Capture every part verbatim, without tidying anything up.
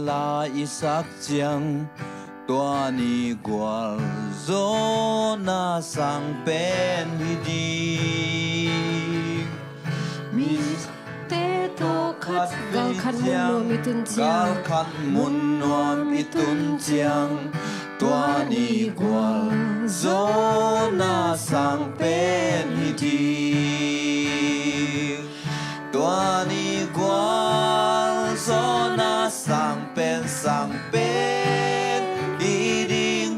la i sak ciang, tua ni gual Jonah sang pen hi ding. Mite tawh khat vei ciang, gal khat mun nuam i tun ciang, tua ni gual Jonah sang pen hi ding. Tua ni gual Jonah sang pen, sang pen hi ding.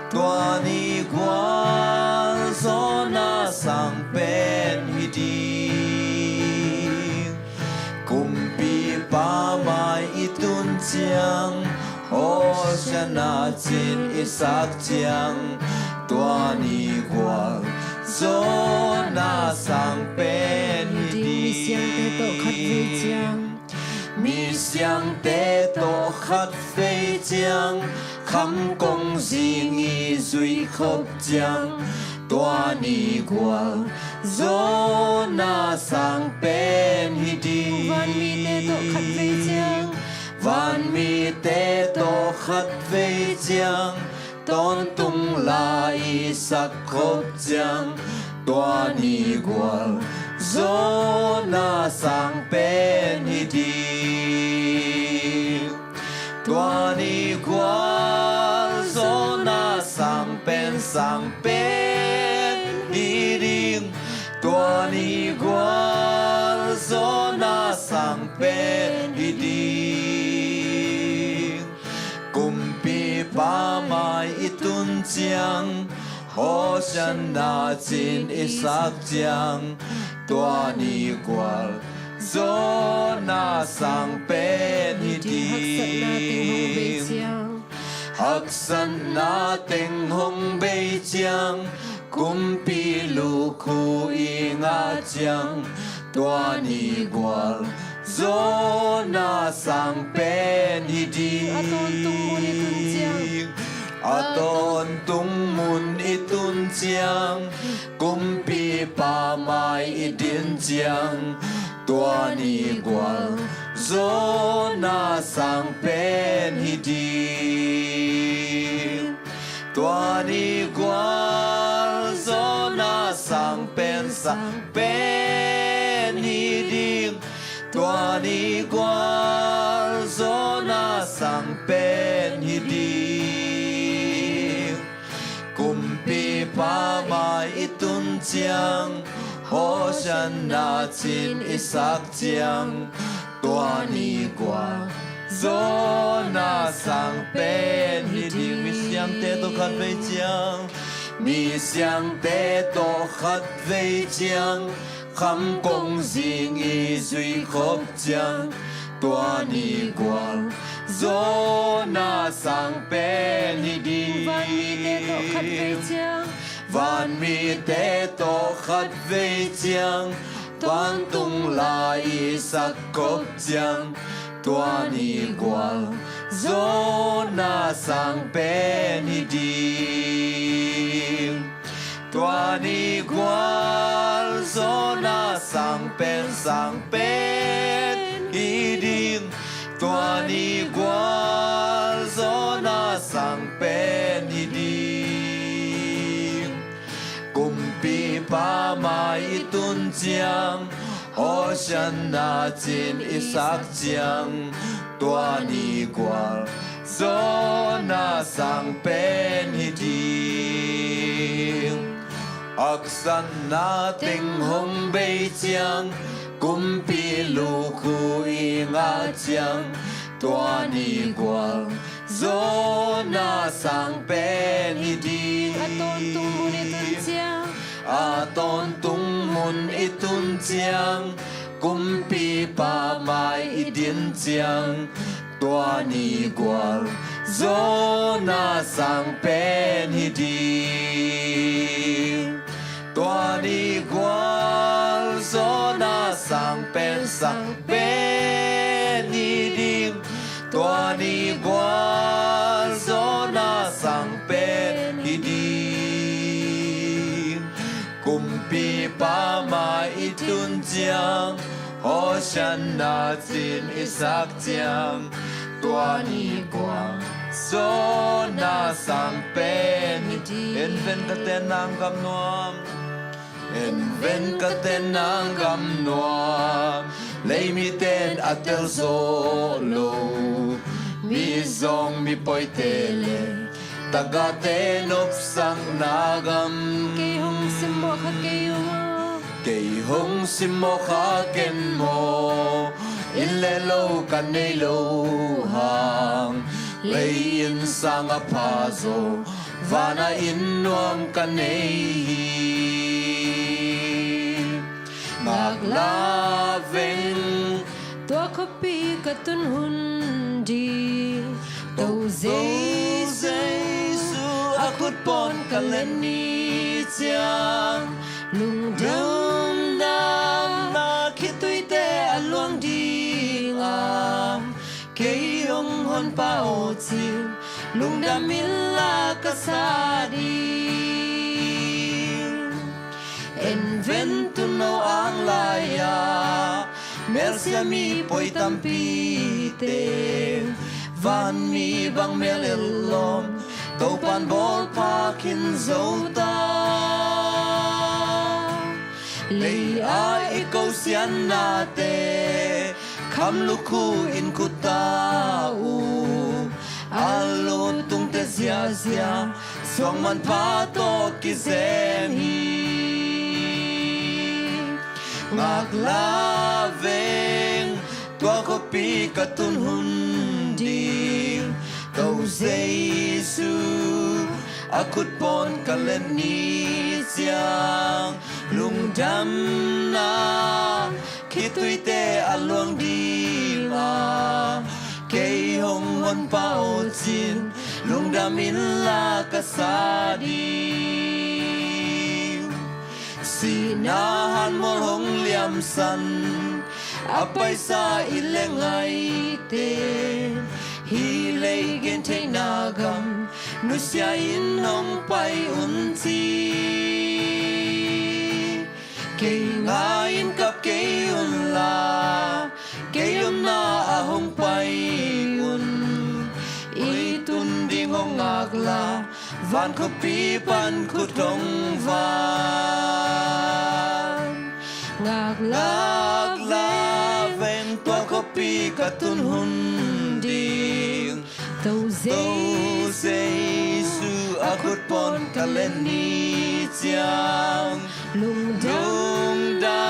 Tua ni gual Jonah sang pen hi ding. Kumpipa mai i tun ciang, Hosianna cin i sak ciang, tua ni gual Jonah sang pen hi ding. Misiangte tawh khat vei ciang, misiangte tawh khat vei ciang, kham kong zing i zuih khop ciang, tua ni gual Jonah sang pen hi ding. Vanmite tawh khat vei ciang, vanmite tawh khat vei ciang, tawntung la i sak khop ciang, tua ni gual Jonah sang pen hi ding. Tua ni gual Jonah sang pen, sang pen hi ding. Tua ni gual Jonah sang pen hi ding. Kumpipa mai i tun ciang, Hosianna cin i sak ciang, tua ni gual Jonah sang pen hi ding. Haksatna teng hong bei ciang, kumpi lukhu i ngah ciang, tua ni gual Jonah sang pen hi ding. A tawntung mun i tun ciang, a tawntung mun i tun ciang, kumpipa mai i din ciang, tua ni gual Jonah sang pen hi ding. Tua ni gual Jonah sang pen, sang pen hi ding. Tua ni gual Jonah sang pen hi ding. Kumpipa mai i tun ciang, Hosianna cin i sak ciang, tua ni gual Jonah sang pen hi ding. Misiangte tawh khat vei ciang, misiangte tawh khat vei ciang, kham kong zing i zuih khop ciang, tua ni gual Jonah sang pen hi ding. Vanmite tawh khat vei ciang, vanmite tawh khat vei ciang, tawntung la i sak khop ciang, tua ni gual Jonah sang pen hi ding. Tua ni gual Jonah sang pen, sang pen hi ding. Tua ni gual Jonah sang pen hi ding. Kumpipa mai i tun ciang, Hosianna cin i sak ciang, tua ni gual Jonah sang pen hi ding. Haksatna teng hong bei ciang, kumpi lukhu i ngah ciang, tua ni gual Jonah sang pen hi ding. A tawntung mun i tun ciang, a tawntung mun i tun ciang, kumpipa mai i din ciang, tua ni gual Jonah sang pen hi ding. Tua ni gual Jonah sang pen, sang pen hi ding. Tua ni gual Jonah sang pen hi ding. Kumpipa mai i tun ciang, Hosianna cin i sak ciang, Tua ni kua zawhna sang pen hi ding. En ven ka ten nang gam nuam. En ven ka ten nang gam nuam. Lei miten a tel zawh lo. Mi zong mi poite le tagahte nopsakna gam. Kei hong simmawh kha kei uh maw? Kei hong simmawh kha ken maw? Inn le lo ka nei lo hang, lei inn sang a pha zaw, vana inn nuam ka nei hi. Ngaklah veng, tua khuapi ka tun hun ding. To Jesu, Jesu a khut pawn ka let ni ciang, lungdamna khituite a luang ding a, kei hong honpa aw cin, lungdam inla ka sa ding. En ven tuuno ang lai-a melsia mi poi tampite, vanmi bang mel el lawm, Topan bawlpha khin zo ta. Lei-a i kosiannate kham lukhu in khuta uh, a lutungte ziazia suang manpha tawh kizem hi. Ngaklah veng, tua khuapi ka tun hun ding. To Jesu a khut pawn ka let ni ciang, lungdamna khituite a luang ding a, kei hong honpa aw cin, lungdam inla ka sa ding. Sihna hanmual hong liamsan a paisa i le ngaite, hih lei gentheihna gam nusia in hong pai un ci. Kei ngai in kap kei unla, kei omna ah hong pai un. I tun ding hong ngaklah, van khuapi pan khut hong van. Ngaklah veng, tua khuapi ka tun hun ding. To Jesu a khut pawn ka let ni ciang, lungdamna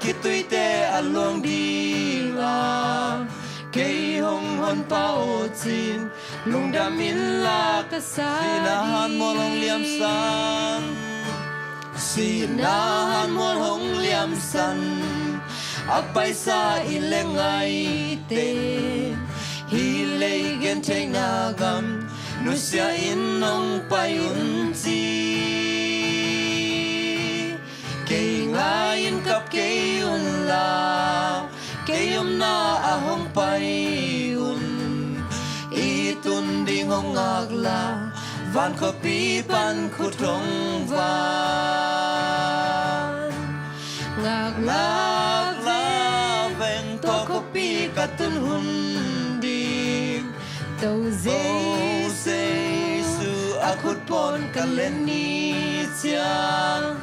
khituite a luang ding a, kei hong honpa aw cin, lungdam inla ka sa ding. Sihna hanmual hong liamsan, sihna hanmual hong liamsan a paisa i le ngaite, hih lei gentheihna gam nusia in hong pai un ci. Kei ngai in kap kei unla, kei omna ah hong pai un. I tun ding hong ngaklah, van khuapi pan khut hong van. Ngaklah veng, tua khuapi ka tun hun ding. To Jesu a khut pawn ka let ni ciang,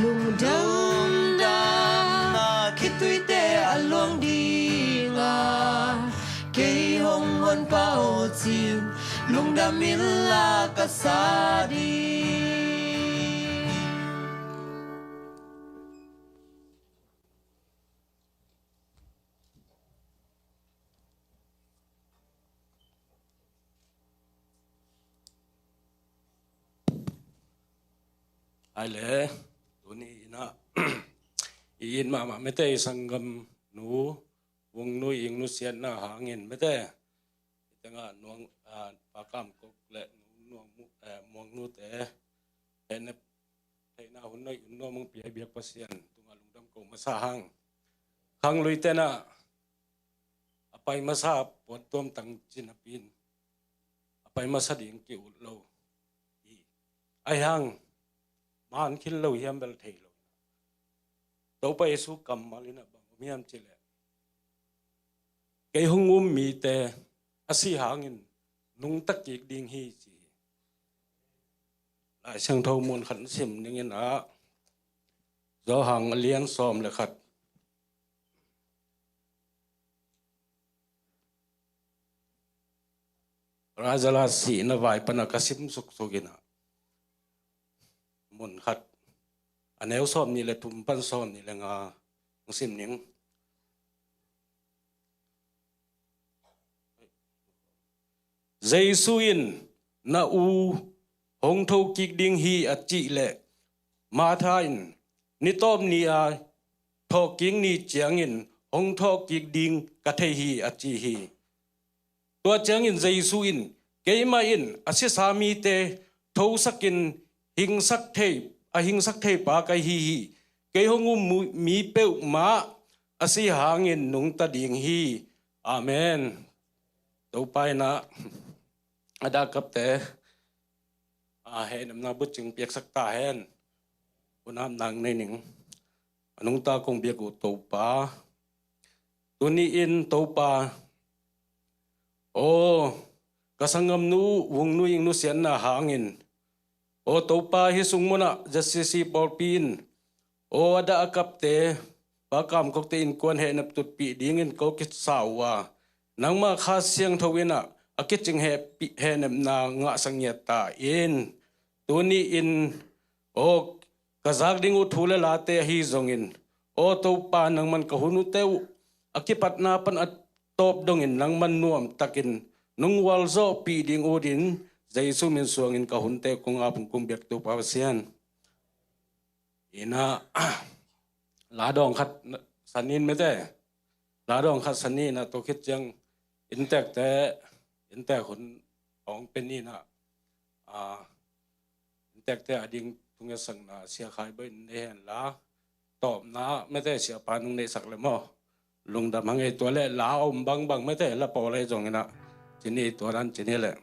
lungdamna khituite a luang ding a, kei hong honpa aw cin, lungdam inla ka sa ding. Ai le, tuni in ah i it mahmah mete, i sanggam nu Vung Nu Ing nusiatna hangin mete, i tengah nuang, ah, Pa Kam Kok le Nu Nuang Mu-, eh, Muang Nute, eh, ne theihna hun nuai un nuam hong pia i biak Pasian tungah lungdam ko masa hang. Khangluite in ah a pai masa puan tuam tang ci napi in a pai masa ding ki-ut lo hi. Ahi hang man khit lo hiam bel thei lo. Topa Jesu kammal in ah bang om hiam cih leh, kei hong um mite a si hangin nungta kik ding hi, ci hi. Lai Siangtho mun khat sim ning in ah, Johan a lian sawm le khat, Lazarus sihna vai pana ka sim suksuk in ah, mun khat, a neu sawm nih le thum pan sawm nih le nga hong sim ning. Jesu in, "Na u hong tho kik ding hi," a cih leh, Martha in, "Ni tawp ni-a thawhkik ni ciangin hong thawhkik ding ka thei hi," a ci hi. Tua ciangin Jesu in, "Keimah in a sisa mite thosakin hingsak thei, a hingsak thei pa ka hi hi. Kei hong um mu-, mi peuhmah a si hangin nungta ding hi." Amen. Topa in ah a dah kapte, a, hehnemna bucing piaksak ta hen. Hun hap nang nei ning. A nungta kong biak uh Topa, tuni in Topa, aw, ka sanggamnu Vung Nu Ing nusiatna hangin, aw Topa, hih sung munah Z C C pawlpi in, aw, a dah a kapte, Pa Kam Kokte innkuan hehnep tutpih dingin ko kisa uh a, nangmah Kha Siangtho in ah a kicing hehpih, hehnepna ngahsak ngiat ta in. Tuni in, aw, ka zak ding uh thu le late ahi zongin, aw Topa, nangman ka hunte uh a kipatna pan a tawp dongin nangman nuamtakin nong gualzawhpih ding uh in, Jesu min suangin ka hunte kong ap, kong biak Topa Pasian. In ah, la dawng khat san in mete, la dawng khat san in ah, tua khit ciang inntekte, inntek hun hong pia in ah, a, inntekte a ding thungetsak na Sia Khai Bawi in nei hen la, tawpna mete Siapa nong neihsak le maw. Lungdam hang ei. Tua le la a om bangbang mete la pawl ahi zongin ah, ci ni, tua dan ci ni le.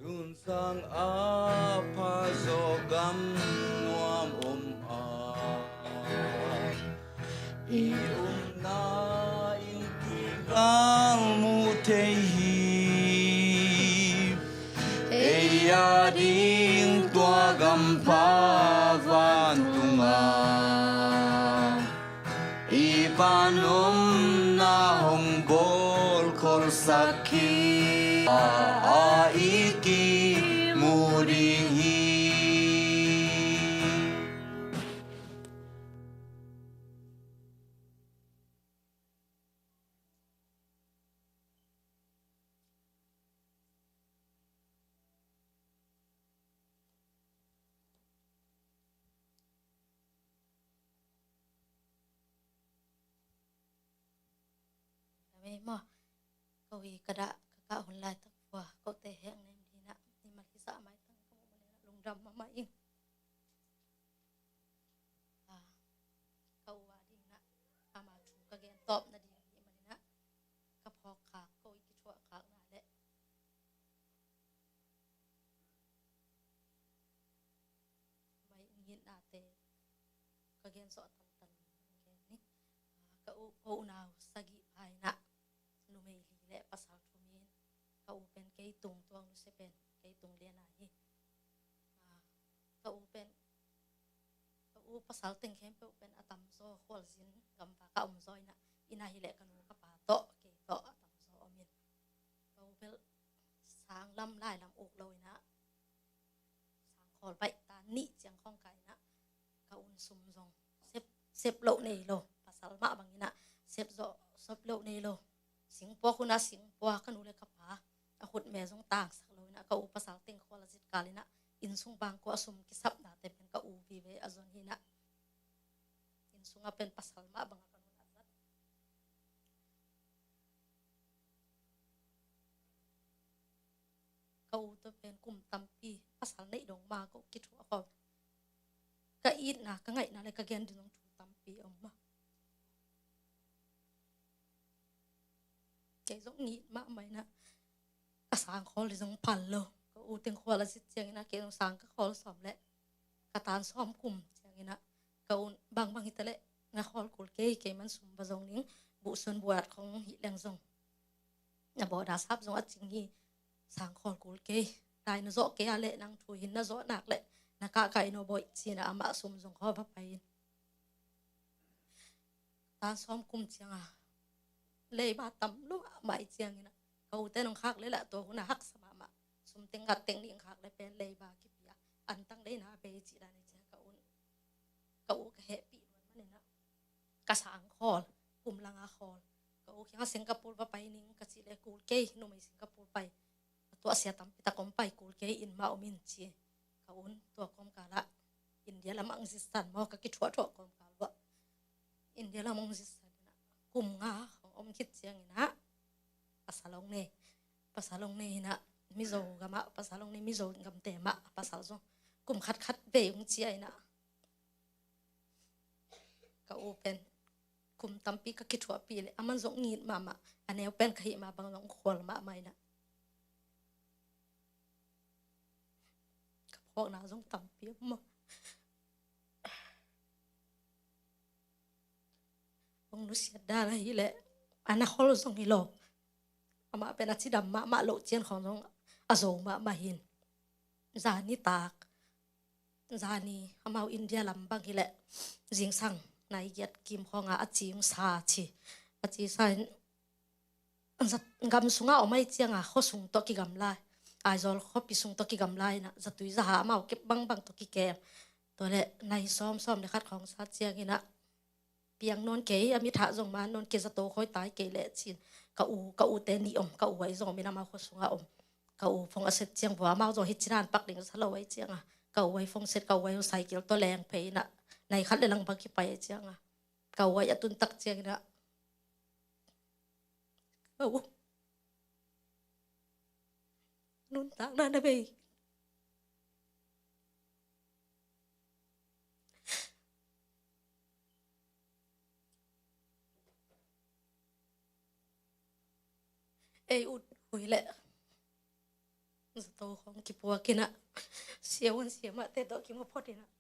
Sunsang a pha zaw gam nuam om a, i omna in kikal mu thei hi. Ei a ding tua gampha vantunga i vanumna hong bawlkholsak hi. A, a i kimu ding hi. Lungdam ei maw. Ko hi ka dah, ka kah hun laitak vua kote heng nem dinah, ni mal hisa maitang ka muh maninah lungdam mahmah ing. A, ka u a dingnah ama thu ka gen tawp nading hi maninah, ka phawk khak, ko i kithuah khakna leh mai ngitnate ka gen sawh a tantan gen ni. A, ka u, ka unau sagih pa inah numei li le pasal thum in, ka u pen kei tung tuang nusia pen kei tung liana hi. A, ka u pen, ka u pasal teng khempeuh pen a tamzaw khualzin gamvak a omzaw inah, inah hileh ka nu ka pa tawh kei tawh a tamzaw omin, ka u bel sang lam lai lam uk lo inah, sangkhawl baih tan nih ciang khawng ka inah, ka un sum zong sep, sep loh nei lo, pasal mah bang inah sep zawh, sep loh nei lo. Singpua khunah singpua ka nu le ka pa a khutme zong tangsak lo inah, ka u pasal teng khual a zitkal inah, innsung bangkua a sum kisapnate pen ka u vive a zon hi inah, innsung a pen pasal mah bangah ka nu a zat. Ka u tawh pen kum tampi pasal neih dong ma ko kithuah khawm. Ka itna, ka ngaihna le ka gen ding zong thu tampi om ma. Kei zong ngit mahmah in ah, ka sang khawl hi zong phal lo. Ka u teng khual a zit ciangin ah kei zong sang ka khawl sawm leh ka tan sawm kum ciangin ah ka u bangbang hi ta leh na khawl kul kei, kei man sum va zong ning, buhsuan buat khong hi leng zong na bawda sap zong a cing hi. Sang khawl kul kei, dai na zawh kei a leh nang thu hin na zawh nak leh na kah kai no bawih ci-in ah amah sum zong khawl va pai in. Tan sawm kum ciang a leiba tam lo mahmah ciangin ah ka u te nong khak leh lah tua hun a haksa mahmah, sum teng ngat teng nih khak leh pen leiba kipia, antang deina bei cih dan hi ciang ka u, ka u ka hehpih luan manin ah ka sang khawl, kum langa khawl. Ka u kiangah Singapore va pai ning ka cih leh kul kei, numei Singapore pai a tuahsia tampi tak om pai, kul kei, inn mah om in ci. Ka un tua kawmkal ah India lam ang zitsan maw, ka kithuahthuah kawmkal uah India lam ang zitsan in ah kum nga hong om khit ciangin ah pasal hong nei. Pasal hong nei in ah Mizo gam ah pasal hong nei, Mizo gamte mah pasal zong kum khat khat vei hong ci a in ah ka u pen kum tampi ka kithuahpih leh aman zong ngit mahmah, a neu pen ka hih mah bang zong khual mahmah in ah ka phawkna zong tampi om maw. Hong nusiat dan ahih leh a na khol zong hi lo. Amah pen a cidam mahmah loh cian khawng zong a zo mahmah hi in. Zani tak, zani amau India lam bang hi leh zingsang nai giat kim khawng a a ci hong sa ci. A ci sa in gam sungah om ahih ciangin khua sung tawh kigamla, Aizawl khuapi sung tawh kigamla in ah zatui zaha amau kep bangbang tawh kikem. Tua leh nai sawm, sawm leh khat khawng sa ciangin ah piang nawn kei, a mithah zong man nawn kei, zato khawi tai kei leh ci-in ka u, ka u te nih om, ka u ahi zong om in amau khua sungah om. Ka u phone a set ciang vua amau zong hi cinan pak ding sa lo ahih ciangin ka u ahi phone set, ka u ahi cycle tawh leng phei in ah nai khat leh lang bang kipai ahih ciangin ka u ahi a tun tak ciangin ah ka u nuntakna na bei. Ei ut hui leh zato khawng kipuak in ah siavuan siamahte tawh kimu phot in ah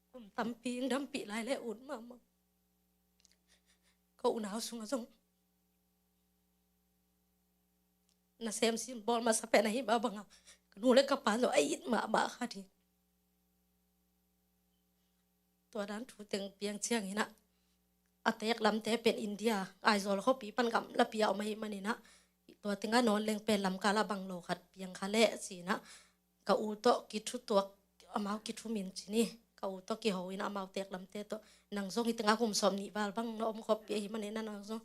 kum tampi hong dampih lai leh ut mahmah. Ka unau sungah zong nasem sin bawl masa pen ahih mah bangin ka nu leh ka pa zong a it mahmah kha ding. Tua dan thu teng piang ciangin ah a teek lamte pen India Aizawl khuapi pan gamlapi ah om ahih manin ah tua tengah nawn leng pen lamkal ah bang lo khat piang kha leh ci-in ah ka u tawh kithutuak, amau kithumin ci ni, ka u tawh kiho in amau teek lamte tawh nang zong hi tengah kum sawm nih val bang na om khop pi ahih manin ah nang zong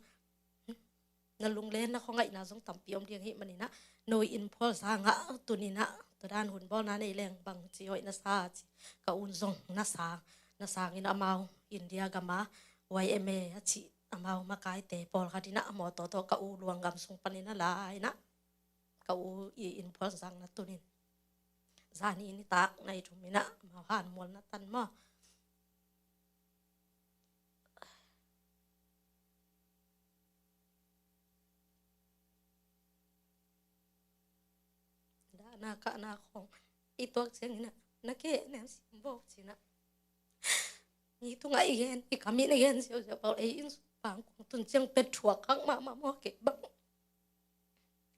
na lunglenna khuangaihna zong tampi om ding ahih manin ah no i innphual sangah tun in ah tua dan hunbawlna nei leng bang ci hoih na sa ci. Ka un zong na sang, na sang in amau India gam a Y M A a cih amau makaite pawlkhat in ah mawtaw tawh ka u luanggam sung panin a la in ah ka u i innphual sangah tun in zani nitak nai thum in ah amau hanmualna tan maw. Dahna kahna khawng i tuak ciangin ah na keh nem sim bawk ci-in ah mi tungah i gen, i kam in i gen ziauziau pawl ei inn sung pang kong tun ciang pet thuak hak mahmah maw kei bang.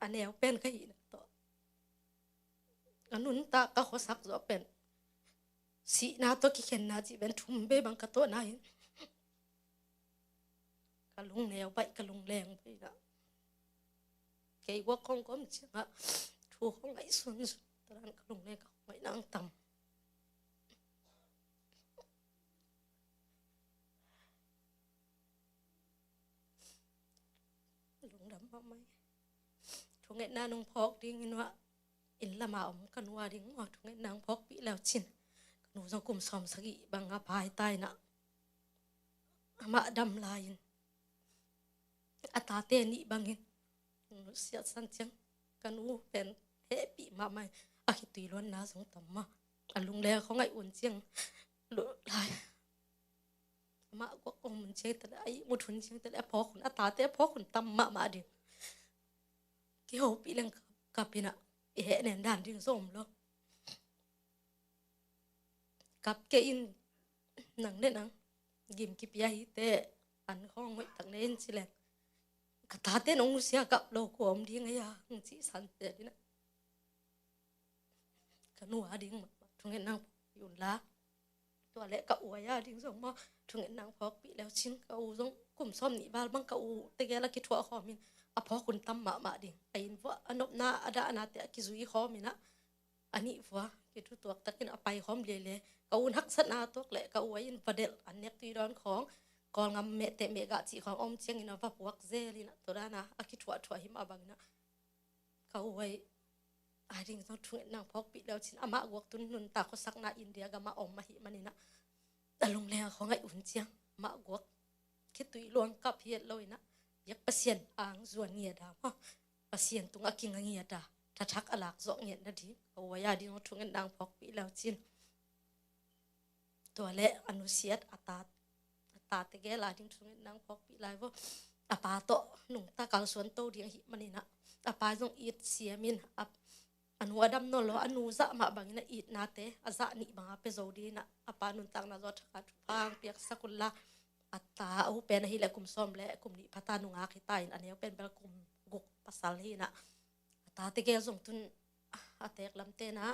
A neu pen ka hihna tawh a nuntak ka khuasak zawh pen sihna tawh kikhenna cih pen thum bei bang ka tuahna hi. Ka lungneu baih, ka lungleng baih in ah kei guak kong ka om ciangah thu kong ngaihsun zun tadan ka lungleng ka kong ngaihna ang tam. Lungdam mahmah hi. Thungetna nong phawk ding in ah inn lamah om ka nu a ding maw, thungetna nong phawkpih leu cin ka nu zong kum sawm sagih bang a pai ta in ah amah dam lai-in a tate nih bangin siatsan ciang ka nu pen hehpih mahmah hi. A khitui luanna zong tam mah, a lungleng khuangaih un ciang luh lai. Amah guak om hun ciang tale, a ihmut hun ciang tale, a phawk hun, a tate a phawk hun tam mahmah ding. i hopih leng kap, kap inah i heh nen dan ding zong om lo. Kap kei in, nang le nang gim kipia hi teh, an khawng hoih tak nei in ci leng, ka tate nong nusia kap lo kua om ding a, hong ci san teh inah ka nu a ding thungetna hong phawkpih un la. Tua leh ka u a ding zong maw, thungetna hong phawkpih leu cin, ka u zong kum sawm nih val bang ka u tegel a kithuah khawm in, a phawk hun tam mahmah ding. A inn vuah a nopna a dahna te a kizui khawm inah, a nih vuah kithutuak takin a pai khawm liaile. Ka u haksatna tuak leh ka u a inn va delh, an nek tui dawn khawng, Kawlgam mehteh mehgah cih khawng om ciangin a va puak zel inah, tua dana a kithuahthuah hi mah bang inah ka u a ding zong thungetna hong phawkpih leu cin, amah guak tun nuntak khuasakna India gam ah om ahih man inah, a lungleng a khawngaih un ciang amah guak khitui luang kap hi et lo inah, biak Pasian ang zuan ngiat a maw, Pasian tungah kinga ngiat a, thathak a lak zawh ngiat nading ka u a ding zong thungetna hong phawkpih leu cin. Tua leh a nusiat a ta, a ta tegel a ding thungetna hong phawkpih lai vo. A pa tawh nungta kalsuan to ding ahih man inah, a pa zong it siam in, a, a nu a dam nawn lo, a nu zah mah bang inah itnate a zah nih banga pia zo ding inah, a pa nuntakna zaw thak a thupha hong piaksak un la. A ta a u pen ahih leh kum sawm le kum nih pha ta, nungak hi ta in, a neu pen bel kum guk pasal hi inah, a ta tegel zong tun a teek lam te inah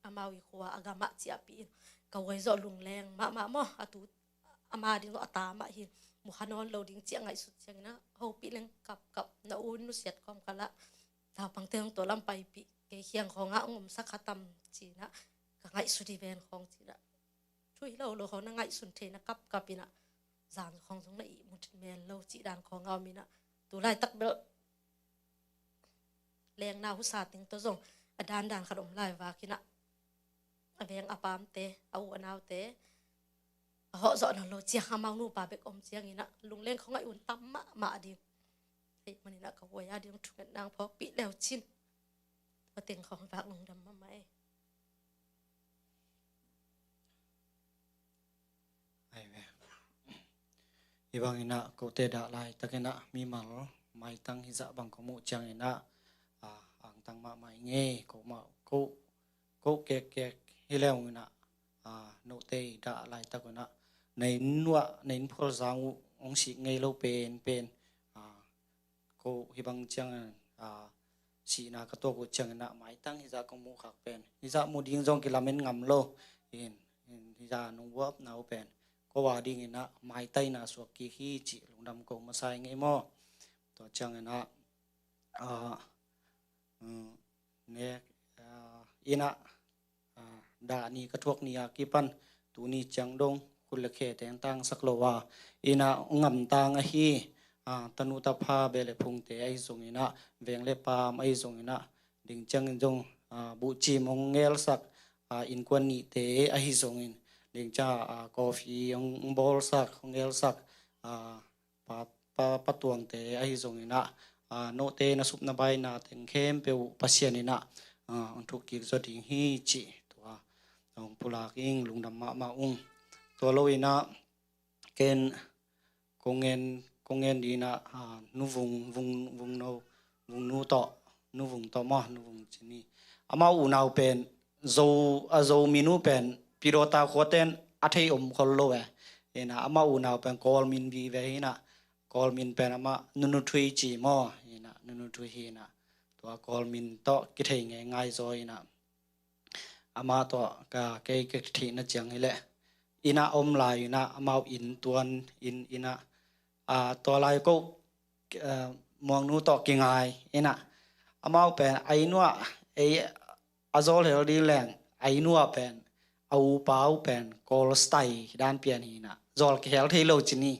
amau i khua a gam ah ciahpih in, ka u a zawh lungleng mahmah maw, a tu ama ding zawh a ta mah hi, mu kha nawn lo ding cih a ngaihsut ciang inah, hopih leng kap kap, na u nusiat kawmkal ah naupangte hong tua lam paipih, kei khiang khawng ah hong omsak kha tam ci inah ka ngaihsut hi ven khawng ci inah, thu hi lo lo khawng na ngaihsun thei, na kap kap inah, zan khawng zong na ihmu thei mel lo cih dan khawng a om inah, tu laitak bel lengna husa teng tawh zong a dandan khat om lai vak inah, a veng a pamte, a u a naute a hawh zawh nawn lo ciang, amau nupa bek om ciang inah lungleng khawngaih un tam mahmah ding. Ahih man inah ka u a ding thungetna hong phawkpih leu cin, tua teng khawng vak lungdam mahmah e. Ai ve. Hi bang inah kote dah laitak inah mimal maitang hizah bang ko muh ciang inah, a, angtang mahmah i ngei, ko mah, ko, ko kekkek hi leu inah, a, note i dah laitak inah, na inn uah, na inn phual zang uh hong sih ngei lo penpen, a, ko hi bang ciang, a, sihna ka tuak uh ciang inah maitang hizah ko muh khak pen, hizah muh ding zong kilamen ngam lo in, in hizah nong vuapna uh pen ko a ding inah maitaina suak kik hi cih lungdam ko masa i ngei maw. Tua ciang inah, a, mm, nek, a, inah, a, dah ni ka thuak ni a kipan tuni ciang dong khut le khe teng tangsak lo a, inah ngamtang ahi, a, tanu tapha beh le phungte ahi zong inah, veng le paam ahi zong inah, ding ciangin zong, a, buhcim hong ngelsak, a, innkuan nihte ahi zongin, ding ciang, a, coffee hong, hong bawlsak, hong ngelsak, a, pa, pa, pa tuangte ahi zong inah, a, note na sup na baina teng khempeuh Pasian inah, a, hong thuk kik zaw ding hi cih tua hong pulak ing, lungdam mahmah ung. Tua lo inah ken ko ngen, ko ngen ding inah, a, Nu Vung, Vung, Vung No, Vung Nu tawh, Nu Vung tawh maw, Nu Vung Cin hi. Amau unau pen Zo, a Zo min uh pen Pidawta khuaten a thei om khol lo e. Inah amah unau pen Kawl min vive hi inah, Kawl min pen amah Nunu Thui ci maw, inah Nunu Thui hi inah. Tua Kawl min tawh kithei ngeingai zaw inah, amah tawh ka, kei ka theihna ciang hi leh, inah om lai inah amau inn tuan in, inah, a, tua lai ko, a, Muangnu tawh kingai inah, amau pen a inn uah ei a zawl hel ding leng, a inn uah pen a upa uh pen Kawl style dan pian hi inah, zawl kihel thei lo cin hi.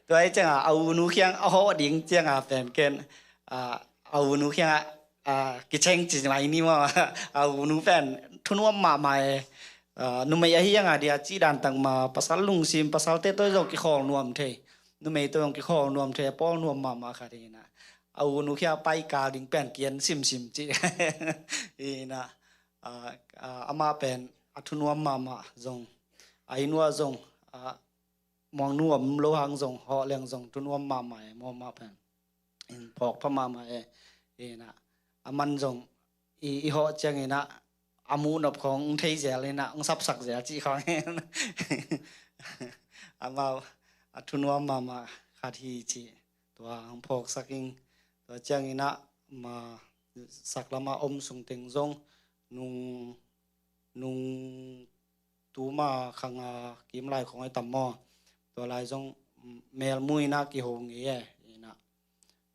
Tua hi cianga a unu khiang a hawh ding cianga pen ken, a, a unu khianga, a, kicheng ci mai ni maw. A unu pen thunuam mahmah e. A, numei ahi anga dia cih dan tang ma, pasal lungsim, pasalte tawh zong kikhawl nuam thei, numei tawh zong kikhawl nuam thei, a pawl nuam mahmah khat hi inah, a unu khia pai kal ding pen kian simsim ci. Hi inah, a, a, amah pen a thunuam mahmah zong, a inn uah zong, a, Muangnu om lo hang zong, hawh leng zong thunuam mahmah e maw, amah pen in phawk pha mahmah e. Hi inah, a man zong i, i hawh ciang inah, a muh nop khawng hong thei zel inah, hong sapsak zel cih khawng hi inah. Amau a thunuam mahmah khat hi cih tua hong phawksak ing. Tua ciang inah, ma, saklam a om sung teng zong nung, nung tuma khang a kim lai khawng ai tam maw. Tua lai zong, mm, melmu inah kiho ngei e. Inah,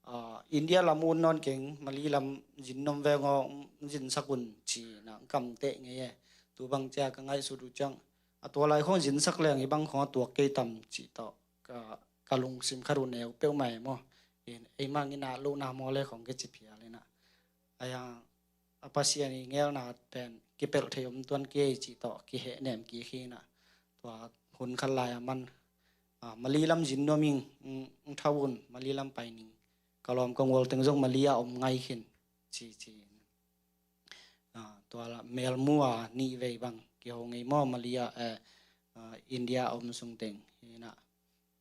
ah, India lam ut nawn keng, Mali lam zin nuam veng aw, mm, zinsak un ci inah kamteh ngei e. Tu bang cia ka ngaihsut uh ciang, a tua lai khawng zinsak leng hi bang khawng a tuak kei tam cih tawh ka, ka lungsim khat uh neu peuhmah e maw. In, eimah in ah lohna maw le khawng kici phial inah. Ai hang a Pasian i ngelna pen kipelh thei om tuan kei cih tawh kihehnem kik hi inah. Tua hun khat lai a man, ah, Mali lam zin nuam ing, mm, mm, thau un, Mali lam pai ning. Ka lawm ka ngual teng zong Mali ah om ngai khin ci ci. Ah, tua la melmu a nih vei bang kiho ngei maw, Mali ah, eh, ah, India a om sung teng hi inah.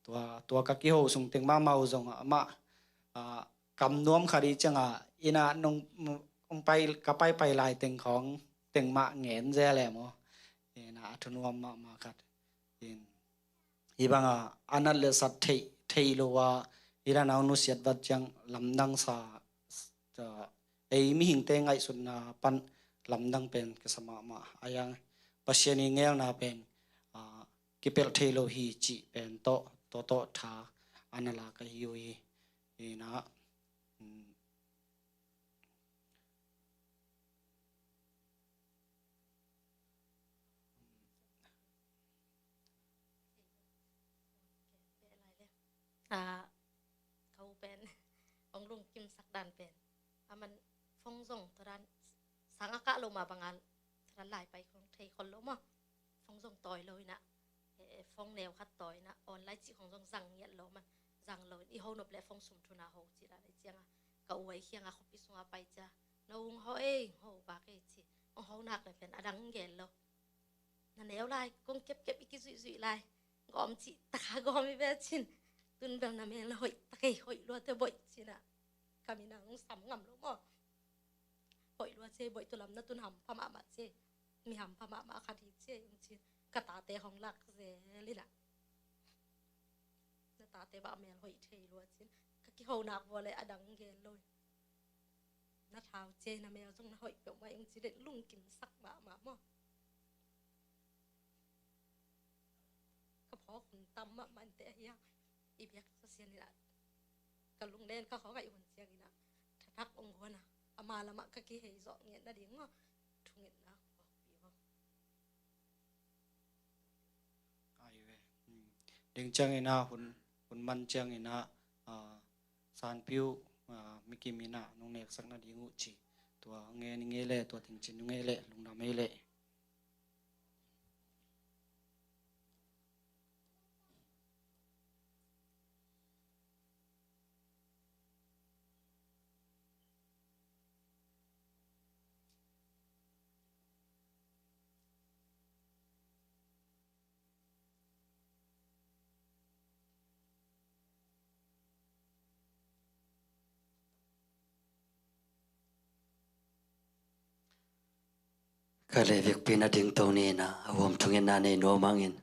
Tua, tua ka kiho sung teng mahmah uh zong amah, ah, kam nuam khat i ciang a, inah nong, nong pai, ka paipai lai teng khawng teng mah ngen zel e maw. Inah a thunuam mahmah khat. In, hi bang a, a nat le sat thei, thei lo a, i dan a hong nusiat vat ciang lamdang sa, ah, ei mihingte ngaihsutna pan lamdang pen kisa mahmah. Ai hang Pasian i ngelna pen, ah, kipelh thei lo hi cih pen tawh, tawh, tawh tha a na la ka hi uh hi. Inah, mm. Ah, ka u pen hong lungkimsak dan pen, a man phone zong tua dan sang a kah lo mah bang a tua dan lai pai khong thei khol lo maw. Phone zong tawi lo inah, eh, phone neu khat tawi inah, online cih khong zong zang ngiat lo man, zang lo in i ho nop le phone sum thuna ho cih dan i ciang a, ka u ai khiang a khuapi sung a pai cia, no hong ho ei, hong ho bak ei ci, hong ho nak le pen a dang gel lo. Na neu lai kong kepkep i kizuihzuih lai, gawm cih taka gawm i ve cin, tun bel na mel na hoih takei, hoih lua te boih ci inah. Ka min a hong sam ngam lo maw. Hoih lua ci ei, boih tu lam na tun hampha mahmah ci ei, mi hampha mahmah khat hi ci ei hong ci. Ka tate hong lak zel inah, na tate bah mel hoih thei lua ci in. Ka kiho nak vua le a dang gel lo. Na thau ci ei, na mel zong na hoih peuhmah hong ci le lungkimsak mahmah maw. Ka phawk hun tam mahmah inteh ahi hang, i biak Pasian inah ka lunglen kha khawng a i hun ciang inah thathak hong guan a, ama lamah ka kihei zawh ngiat nading maw, thungetna hong pawkpi maw. Ai ve. Hmm. Ding ciang inah hun, hun man ciang inah, ah, Sanpiu, ah, Mikim inah nong neksak nading uh ci. Tua ngen i ngei le, tua teng cin i ngei le, lungdam ei le. Ka lei vikpi nading to ni inah, a huam thungetna nei nuam hangin.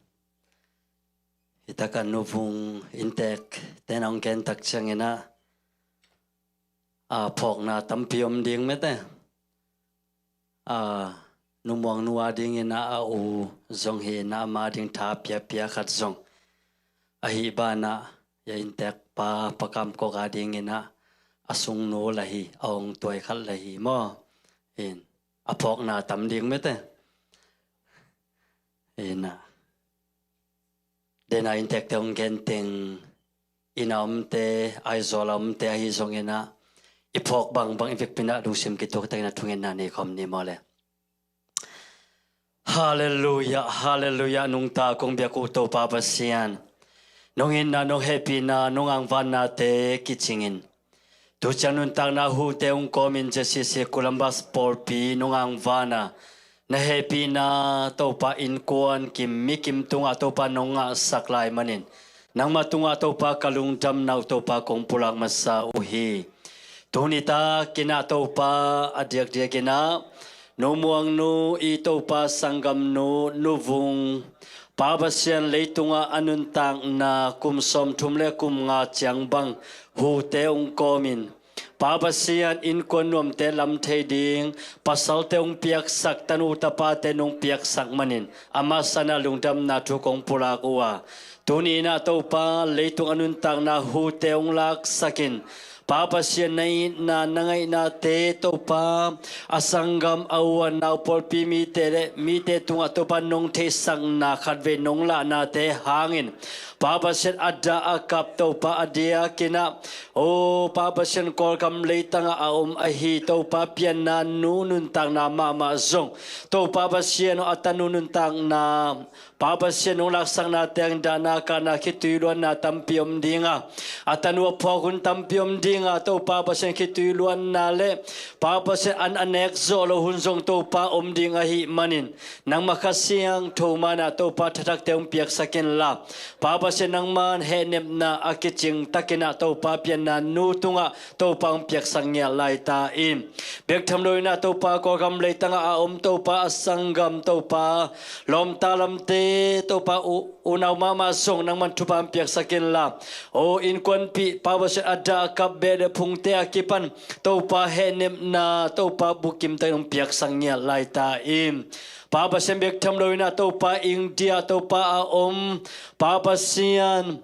Hi tak a nuvung inntek ten hong gen tak ciang inah, a phawkna tampi om ding mete. A, numuang nu a ding inah a u zong hi inah, ama ding tha piapia khat zong ahi banah, ya inntek pa, Pa Kam Kok a ding inah a sungnu la hi, a ong tuai khat la hi maw. In, a phawkna tam ding mete. Inah, dena inntekte hong gen teng, inn a omte, Aizawl a omte ahi zong inah, i phawk bangbang i vikpi inah lungsim kituak takin a thungetna nei khawm ni maw le. Halleluiah, halleluiah, nungta kong biak uh Topa Pasian. Nong itna, nong hehpihna, nong angvannate kicingin, tu ciang nuntakna hute hong kawmin J C C Columbus pawlpi nong angvana, na hehpihna Topa innkuan kim, mi kim tungah Topa nong ngahsak lai manin, nangmah tungah Topa ka lungdamna uh Topa kong pulak masa uh hi. Tuni takin ah Topa, a diakdiakin ah Nu Muang nu i Topa sanggamnu Nu Vung, Pa Pasian leitungah a nuntakna kum sawmthum le kum nga ciang bang hute hong kawmin, Pa Pasian innkuan nuamte lam thei ding, pasalte hong piaksak, tanu tapate nong piaksak manin a masa-in ah lungdamna thu kong pulak uh a, tuni-in ah Topa leitung a nuntakna hute hong laksakin, Pa Pasian na itna na ngaihnate Topa, a sanggam a u a nau pawlpi mite le mite tungah Topa nong theihsakna khatvei nong lahnate hangin, Pa Pasian a dah a kap Topa a diakin ah, o Pa Pasian Kawlgam leitangah a om ahi Topa Pianna nu nuntakna mahmah zong, Topa Pasian aw a tanu nuntakna, Pa Pasian nong laksakna teng dahna kahna khitui luanna tampi om dinga, a tanu a phawk hun tampi om dinga, Topa Pasian khitui luanna le Pa Pasian an a nek zawh loh hun zong Topa om ding ahih manin, nangmah Kha Siangtho mai-in ah Topa thathakte hong piaksak inla, Pa Pasian nangman hehnepna a kicing takin ah Topa Pianna nu tungah Topa hong piaksak ngiat lai ta in. Bek tham loin ah Topa Kawlgam leitangah a om Topa a sanggam Topa, lawmta lamte Topa u, unau mahmah zong nangman thupha hong piaksak inla, o innkuanpih Pa Pasian a dah a kap beh le phungte a kipan Topa hehnepna Topa bukim takin hong piaksak ngiat lai ta in. Pa Pasian bek tham loin ah Topa India Topa a om Pa Pasian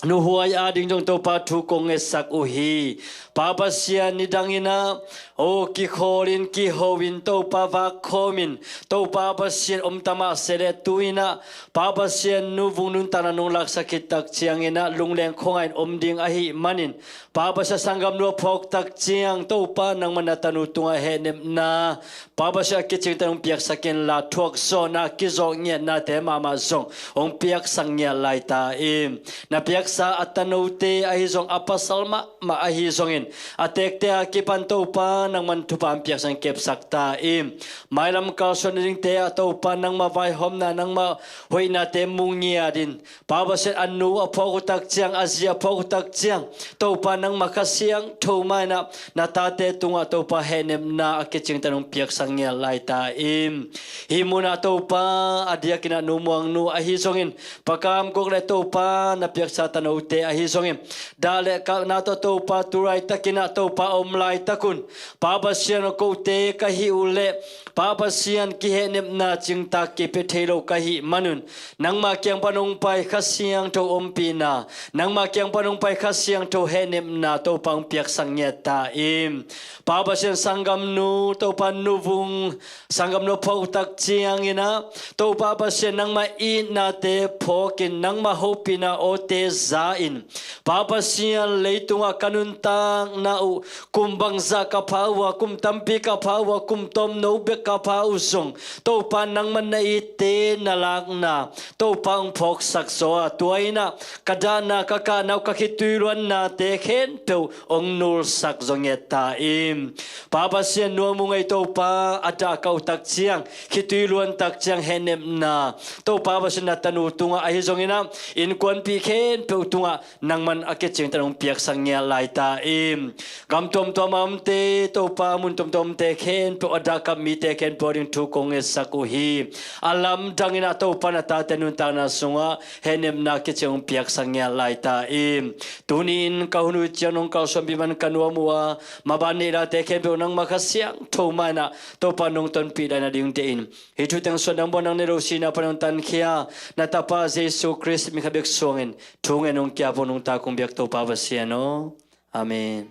nuhuai ading zong Topa thu kong ngetsak uh hi. Pa Pasian nidangin ah, o kikhawlin kihoin Topa vakkhawmin, Topa Pasian om ta mah se le tu-in ah, Pa Pasian Nu Vung nuntakna nong laksak khit tak ciangin ah lungleng khuangaih in om ding ahih manin, Pa Pasian sanggamnu a phawk tak ciang Topa nangman na tanu tungah hehnepna, Pa Pasian a kicing takin hong piaksak inla, thuakzawhna kizawh ngiatnate mahmah zong hong piaksak ngiat lai ta in. Na piaksa a tanote ahi zong, a pasal mahmah ahi zongin, a tekte a kipan Topa nangman thupha hong piaksak kepsak ta in. Mailam kalsuan nadingte ah Topa nangmah vaihawmna, nangmah hoihnate mu ngiatin, Pa Pasian a nu a phawk uh tak ciang, a zi a phawk uh tak ciang, Topa nangmah Kha Siangtho mai-in ah na tate tungah Topa hehnepna a kicing takin hong piaksak ngiat lai ta in. Hih munah Topa a diakin ah Nu Muang nu ahi zongin, Pa Kam Gok le Topa na piaksa tanote ahi zongin, dah le kapna tawh Topa tu laitakin ah Topa om laitak un, Pa Pasian aw kote ka hih uh leh, Pa Pasian kihehnepna cingtak kipia thei lo ka hih manun, nangmah kiang pan hong pai Kha Siangtho ompihna, nangmah kiang pan hong pai Kha Siangtho hehnepna Topa hong piaksak ngiat ta in. Pa Pasian sanggamnu Topa Nu Vung, sanggamnu a phawk uh tak ciangin ah, Topa Pasian nangmah itnate phawkin, nangmah hopihna awte za-in, Pa Pasian leitungah ka nuntakna uh, kum bangzah ka pha uh a, kum tampi ka pha uh a, kum tawmno bek ka pha uh zong, Topa nangman na itte na lakna Topa hong phawksak zaw a, tua in ah ka dahna, ka kahna uh, ka khitui luannate khempeuh hong nulsak zaw ngiat ta in. Pa Pasian nuam uh ngei Topa, a dah kap uh tak ciang, khitui luan tak ciang hehnepna Topa Pasian na tanu tungah ahi zongin ah, innkuanpih khempeuh tungah nangman a kicing takin hong piaksak ngiat lai ta in. Gam tuamtuam a omte Topa, mun tuamtuam a omte khempeuh, a dah kap mite khempeuh ading thu kong ngetsak uh hi. A lamdangin ah Topa na tate nuntakna sungah hehnepna kicing hong piaksak ngiat lai ta in. Tuni-in ka hun uh ciang nong kalsuanpih man ka nuam uh a, maban neih late khempeuh nangmah Kha Siangtho mai-in ah Topa nong tonpih lai nading deih in, hih thu teng suah nang bawl nang nei lo sihna pan hong tankhia na Tapa Jesu Khrist min khat bek suangin thu ngen hong ki-ap ung, nungta kong biak Topa Pasian aw. Amen.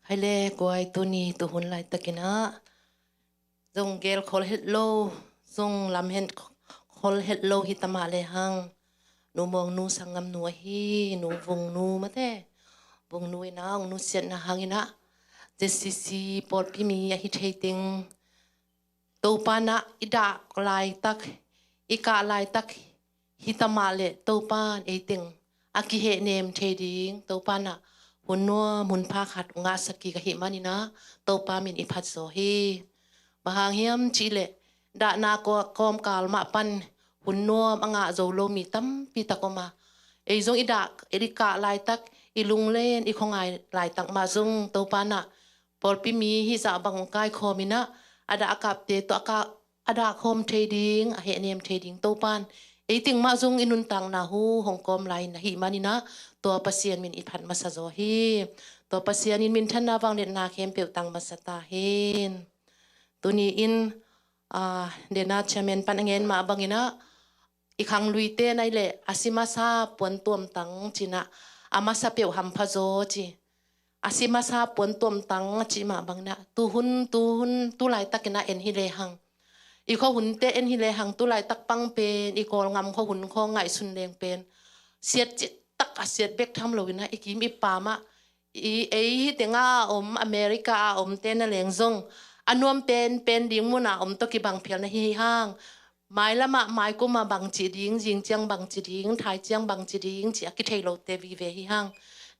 Hai le guai, tuni tuhun laitakin ah zong gel khol het lo, zong lam hen khol het lo hi ta mah lehang, Nu Muang nu sanggamnu ahi Nu Vung nu mate, Vung nu in ah hong nusiatna hangin ah Z C C pawlpi mi ahi thei teng Topa in ah i dah laitak, i kah laitak hi ta mah leh Topa in ei teng a kihehnem thei ding, Topa in ah hun nuam hun pha khat ngahsak kik ahih manin ah Topa min i phat zaw hi. Bang hang hiam cih leh dahna kawmkal mah pan hun nuam a ngah zo lo mi tampi tak om a, ei zong i dah i kah laitak, i lunglen i khuangai laitak mah zong Topa in ah pawlpi mi hih zah bang kaikhawm in ah a dah a kapte tawh a kah a dah khawm thei ding, a hehnem thei ding Topa in ei teng mah zong i nuntakna hu hong kawm lai in ahih manin ah tua Pasian min i phat masa zaw hi. Tua Pasian in minthanna vangliatna khempeuh tang masa ta hen. Tuni in, aa, Dena Chairman pan a ngen mah bangin ah i khangluite in ahih leh a si masa puan tuamtang ci-in ah a masa peuh hampha zaw ci. A si masa puan tuamtang a cih mah bangin ah tuhun, tuhun, tu laitakin ah en hi lehang, i khuahunte en hi lehang, tu laitak pang pen i Kawlgam khuahun khawng ngaihsun leng pen siat cih tak a siat bek tham loin ah i kim i pam ah, i ei hih tengah a om, America a omte na leng zong a nuam penpen ding mun a om tawh kibang phial na hi hang. Mailam ah maikum ah bangci ding, zing ciang bangci ding, thai ciang bangci ding cih a kithei lote vive hi hang.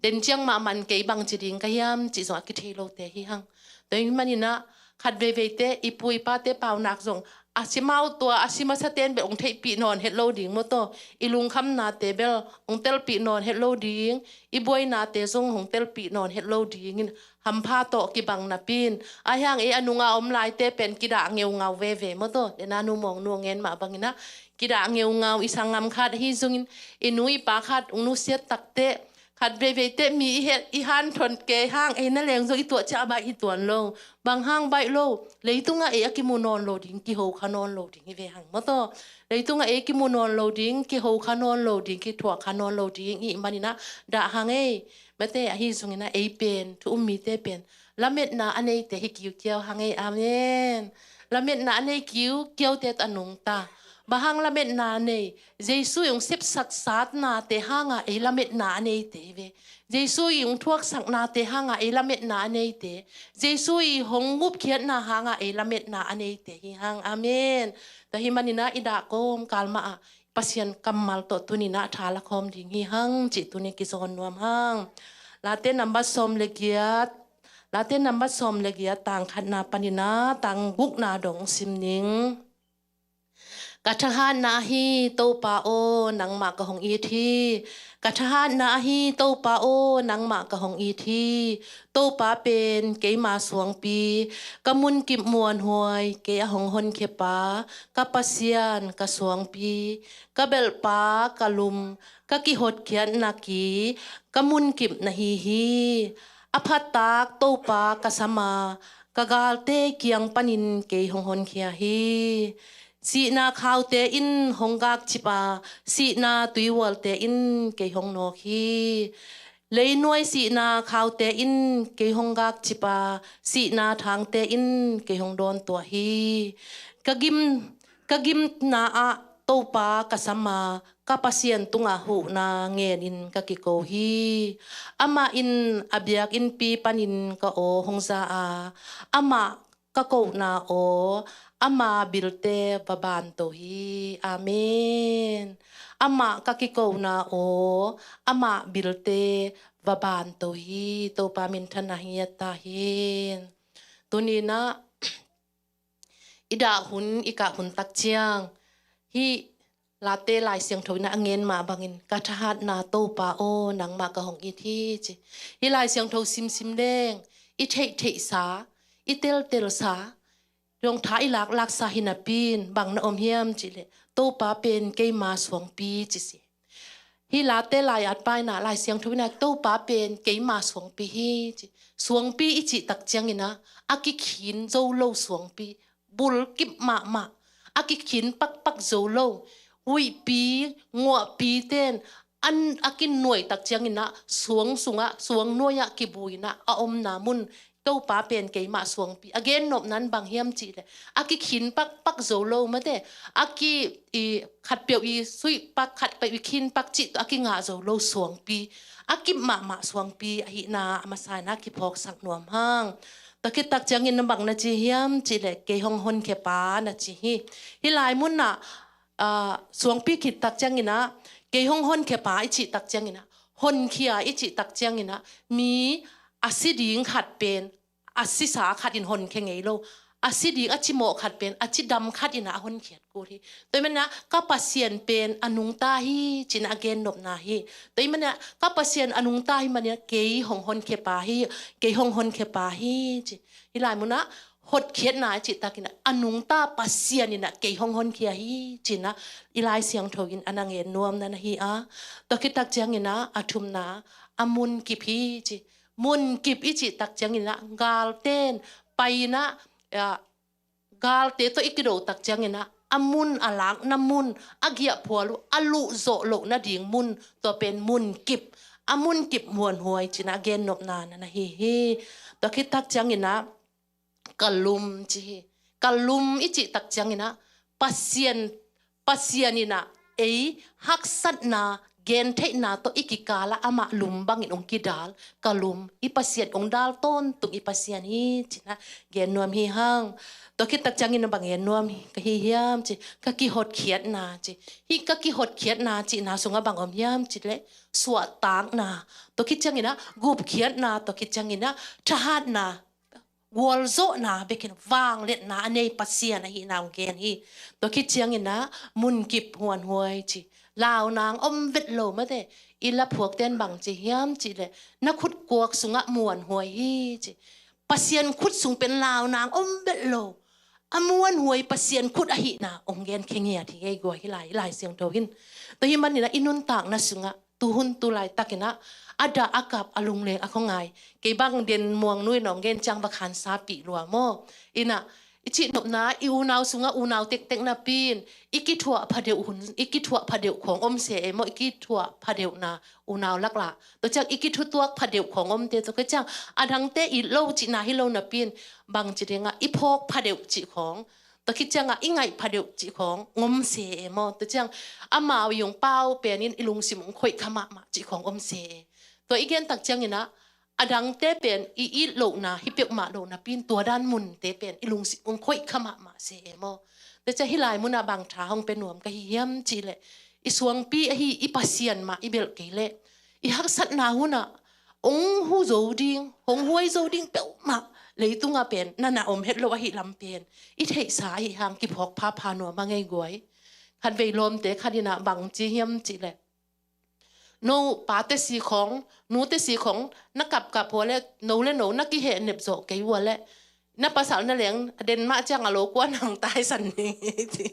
Den ciang mah man kei bangci ding ka hiam cih zong a kithei lote hi hang. Tua ahih manin ah khat veiveite i pu i pate paunak zong a si mah uh tua a si masate'n bel hong theihpih nawn het lo ding maw taw, i lungkhamnate bel hong telpih nawn het lo ding, i buainate zong hong telpih nawn het lo dingin hampha tawh kibang napi-in, ahi hang ei a nunga om laite pen kidah ngeungau veve maw taw, Dena nu Mawng nu a ngen mah bangin ah kidah ngeungau, i sanggam khat ahi zongin i nu i pa khat hong nusiat takteh khat veiveite mi i het i hanthon kei hang ei na leng zong i tuah ciang a baih hi tuan lo. Bang hang baih lo, leitungah ei a kimu nawn lo ding, kiho kha nawn lo ding hi ve hang maw taw. Leitungah ei kimu nawn lo ding, kiho kha nawn lo ding, kithuah kha nawn lo ding i hih manin ah dah hang ei. Mate, ahi zongin ah ei pen, thu um mite pen lametna a neite hi kiukiau hang ei. Amen. Lametna a nei kiukiaute tawh a nungta. Bang hang lametna a nei? Jesu i hong sepsak satnate hanga ei lametna a neite hi ve. Jesu i hong thuaksaknate hanga ei lametna a neite, Jesu i hong gupkhiatna hanga ei lametna a neite hi hang. Amen. Tua ahih manin ah i dah kawmkal mah ah Pasian kammal tawh tuni-in ah tha la khawm ding hi hang cih tuni kizawn nuam hang. Late nambat sawm le giat, Late nambat sawm le giat, tang khatna panin ah tang gukna dong sim ning. Ka thahatna ahi Topa aw, nangmah ka hong it hi. Ka thahatna ahi Topa aw, nangmah ka hong it hi. Topa pen keima suangpi, ka munkip muanhuai, kei a hong honkhia pa, ka Pasian, ka suangpi, ka belhpa, ka lum, ka kihotkhiatna ki, ka munkip na hi hi. A phatak Topa ka sam a, ka galte kiang panin kei hong honkhia hi. Sihna khaute in hong gakcip a, sihna tuihualte in kei hong nawk hi. Leinuai sihna khaute in kei hong gakcip a, sihna thangte in kei hong dawntuah hi. Ka gim, ka gimna ah Topa ka sam a, ka Pasian tungah huhna ngenin ka kiko hi. Amah in a biakinnpi panin ka aw hong za a, amah ka kohna aw, ama bilte va banto hi. Amen. Amah ka kikona aw, ama bilte va banto hi. Topa minthanna hi a ta hi. Tuni-in ah i dah hun, i kah hun tak ciang, hih Late Lai Siangtho in ah a ngen mah bangin, ka thahatna Topa aw, nangmah ka hong it hi ci. Hih Lai Siangtho simsim leng i theihtheihsa, i teltelsa, zong tha i laklaksa hi napi-in bang na om hiam cih leh, Topa pen keima suangpi ci si. Hih Late Lai-at pa in ah, Lai Siangtho in ah Topa pen keima suangpi hi ci. Suangpi i cih tak ciangin ah a kikhin zo lo suangpi, bulkip mahmah, a kikhin pakpak zo lo, huihpi, nguahpi ten an a kinuai tak ciangin ah suang sungah, suang nuai-ah kibui-in ah a omna mun, Topa pen keima suangpi. A gennopna in bang hiam cih leh, a kikhin pakpak zo lo mate, a ki, i, khatpeuh i suih pak, khatpeuh i khin pak cih tawh a kingah zo lo suangpi, a kip mahmah suangpi ahihna a masa in ah kiphawksak nuam hang. Tua khit tak ciangin na bang na ci hiam cih leh, kei hong honkhia pa na ci hi. Hih lai munah, ah, suangpi khit tak ciangin ah, kei hong honkhia pa i cih tak ciangin ah, honkhia i cih tak ciangin ah, mi a si ding khat pen a sisa khat in honkhia ngei lo. A si ding a cimawh khat pen a cidam khat in ah a honkhiat kul hi. Tua ahih manin ah ka Pasian pen a nungta hi ci-in ah a gennopna hi. Tua ahih manin ah ka Pasian a nungta ahih manin ah kei hong honkhia pa hi, kei hong honkhia pa hi ci. Hih lai munah hotkhiatna i cih takin ah, a nungta Pasian in ah kei hong honkhia hi ci-in ah i Lai Siangtho in a na gen nuamna na hi a. Tua khit tak ciangin ah a thumna, a munkip hi ci. Munkip i cih tak ciangin ah, galte'n pai-in ah, ah, galte tawh i kido tak ciangin ah, a mun, a lakna mun, a giahphual uh a luh zawh loh nading mun, tua pen munkip. A munkip muanhuai ci-in ah a gennopna na na hi hi. Tua khit tak ciangin ah, ka lum ci hi. Ka lum i cih tak ciangin ah, Pasian, Pasian in ah ei haksatna, gentheihna tawh i kikal ah amah lum bangin hong kidal. Ka lum, i Pasian hong dal tawntung i Pasian hi ci-in ah gen nuam hi hang. Tua khit tak ciangin ah bang gen nuam ka hi hiam cih, ka kihotkhiatna ci. Hih ka kihotkhiatna cihna sungah bang om hiam cih leh, suahtakna. Tua khit ciangin ah gupkhiatna, tua khit ciangin ah thahatna, gualzawhna, bek hi lo, vangliatna a nei Pasian ahihna hong gen hi. Tua khit ciangin ah munkip muanhuai ci. Lau nang om vet lo mate. I laphuakte'n bang ci hiam cih leh, na khut kuak sungah muanhuai hi ci. Pasian khut sung pen lau nang om vet lo, a muanhuai Pasian khut ahihna hong genkhia ngiat hi ei guai, hih lai, hih Lai Siangtho in. Tua ahih manin ah i nuntakna sungah, tuhun tu laitakin ah, a dah a kap, a lungleng a khuangai. Kei bang Den Muang nu in hong gen ciang va khansa pih lua maw. In ah, i cihnopna, i unau sungah unau tektek napi-in, i kithuah phadeuh hun, i kithuah phadeuh khawng om se e maw, i kithuah phadeuhna, unau laklah. Tua ciang i kithutuak phadeuh khawng omte, tua khit ciang a dangte it lo cihna hi lo napi-in, bang ci ding ah, i phawk phadeuh cih khawng, tua khit ciangah i ngaih phadeuh cih khawng om se e maw. Tua ciang amau i hong pau pen in i lungsim hong khoih kha mahmah cih khawng om se e. Tua i gen tak ciangin ah, a dangte pen i it lohna hi peuhmah lo napi-in, tua dan munte pen i lungsim hong khoih kha mahmah se e maw. Tua ciang hih lai munah bang tha hong pia nuam ka hi hiam cih leh, i suangpi ahi i Pasian mah i belh kei leh, i haksatna hunah hong hu zo ding, hong huai zo ding peuhmah leitungah pen na na om het lo ahih lam pen i theihsa ahih hang kiphawk phapha nuam hang ei guai. Khatvei lawmte khat in ah bang ci hiam cih leh, no pate si khawng, nute si khawng na kapkap uh leh, no le no na kihehnep zawh kei uh leh, na pasal na leng den mah ciang a lo kua na hong taisan ding hi ci.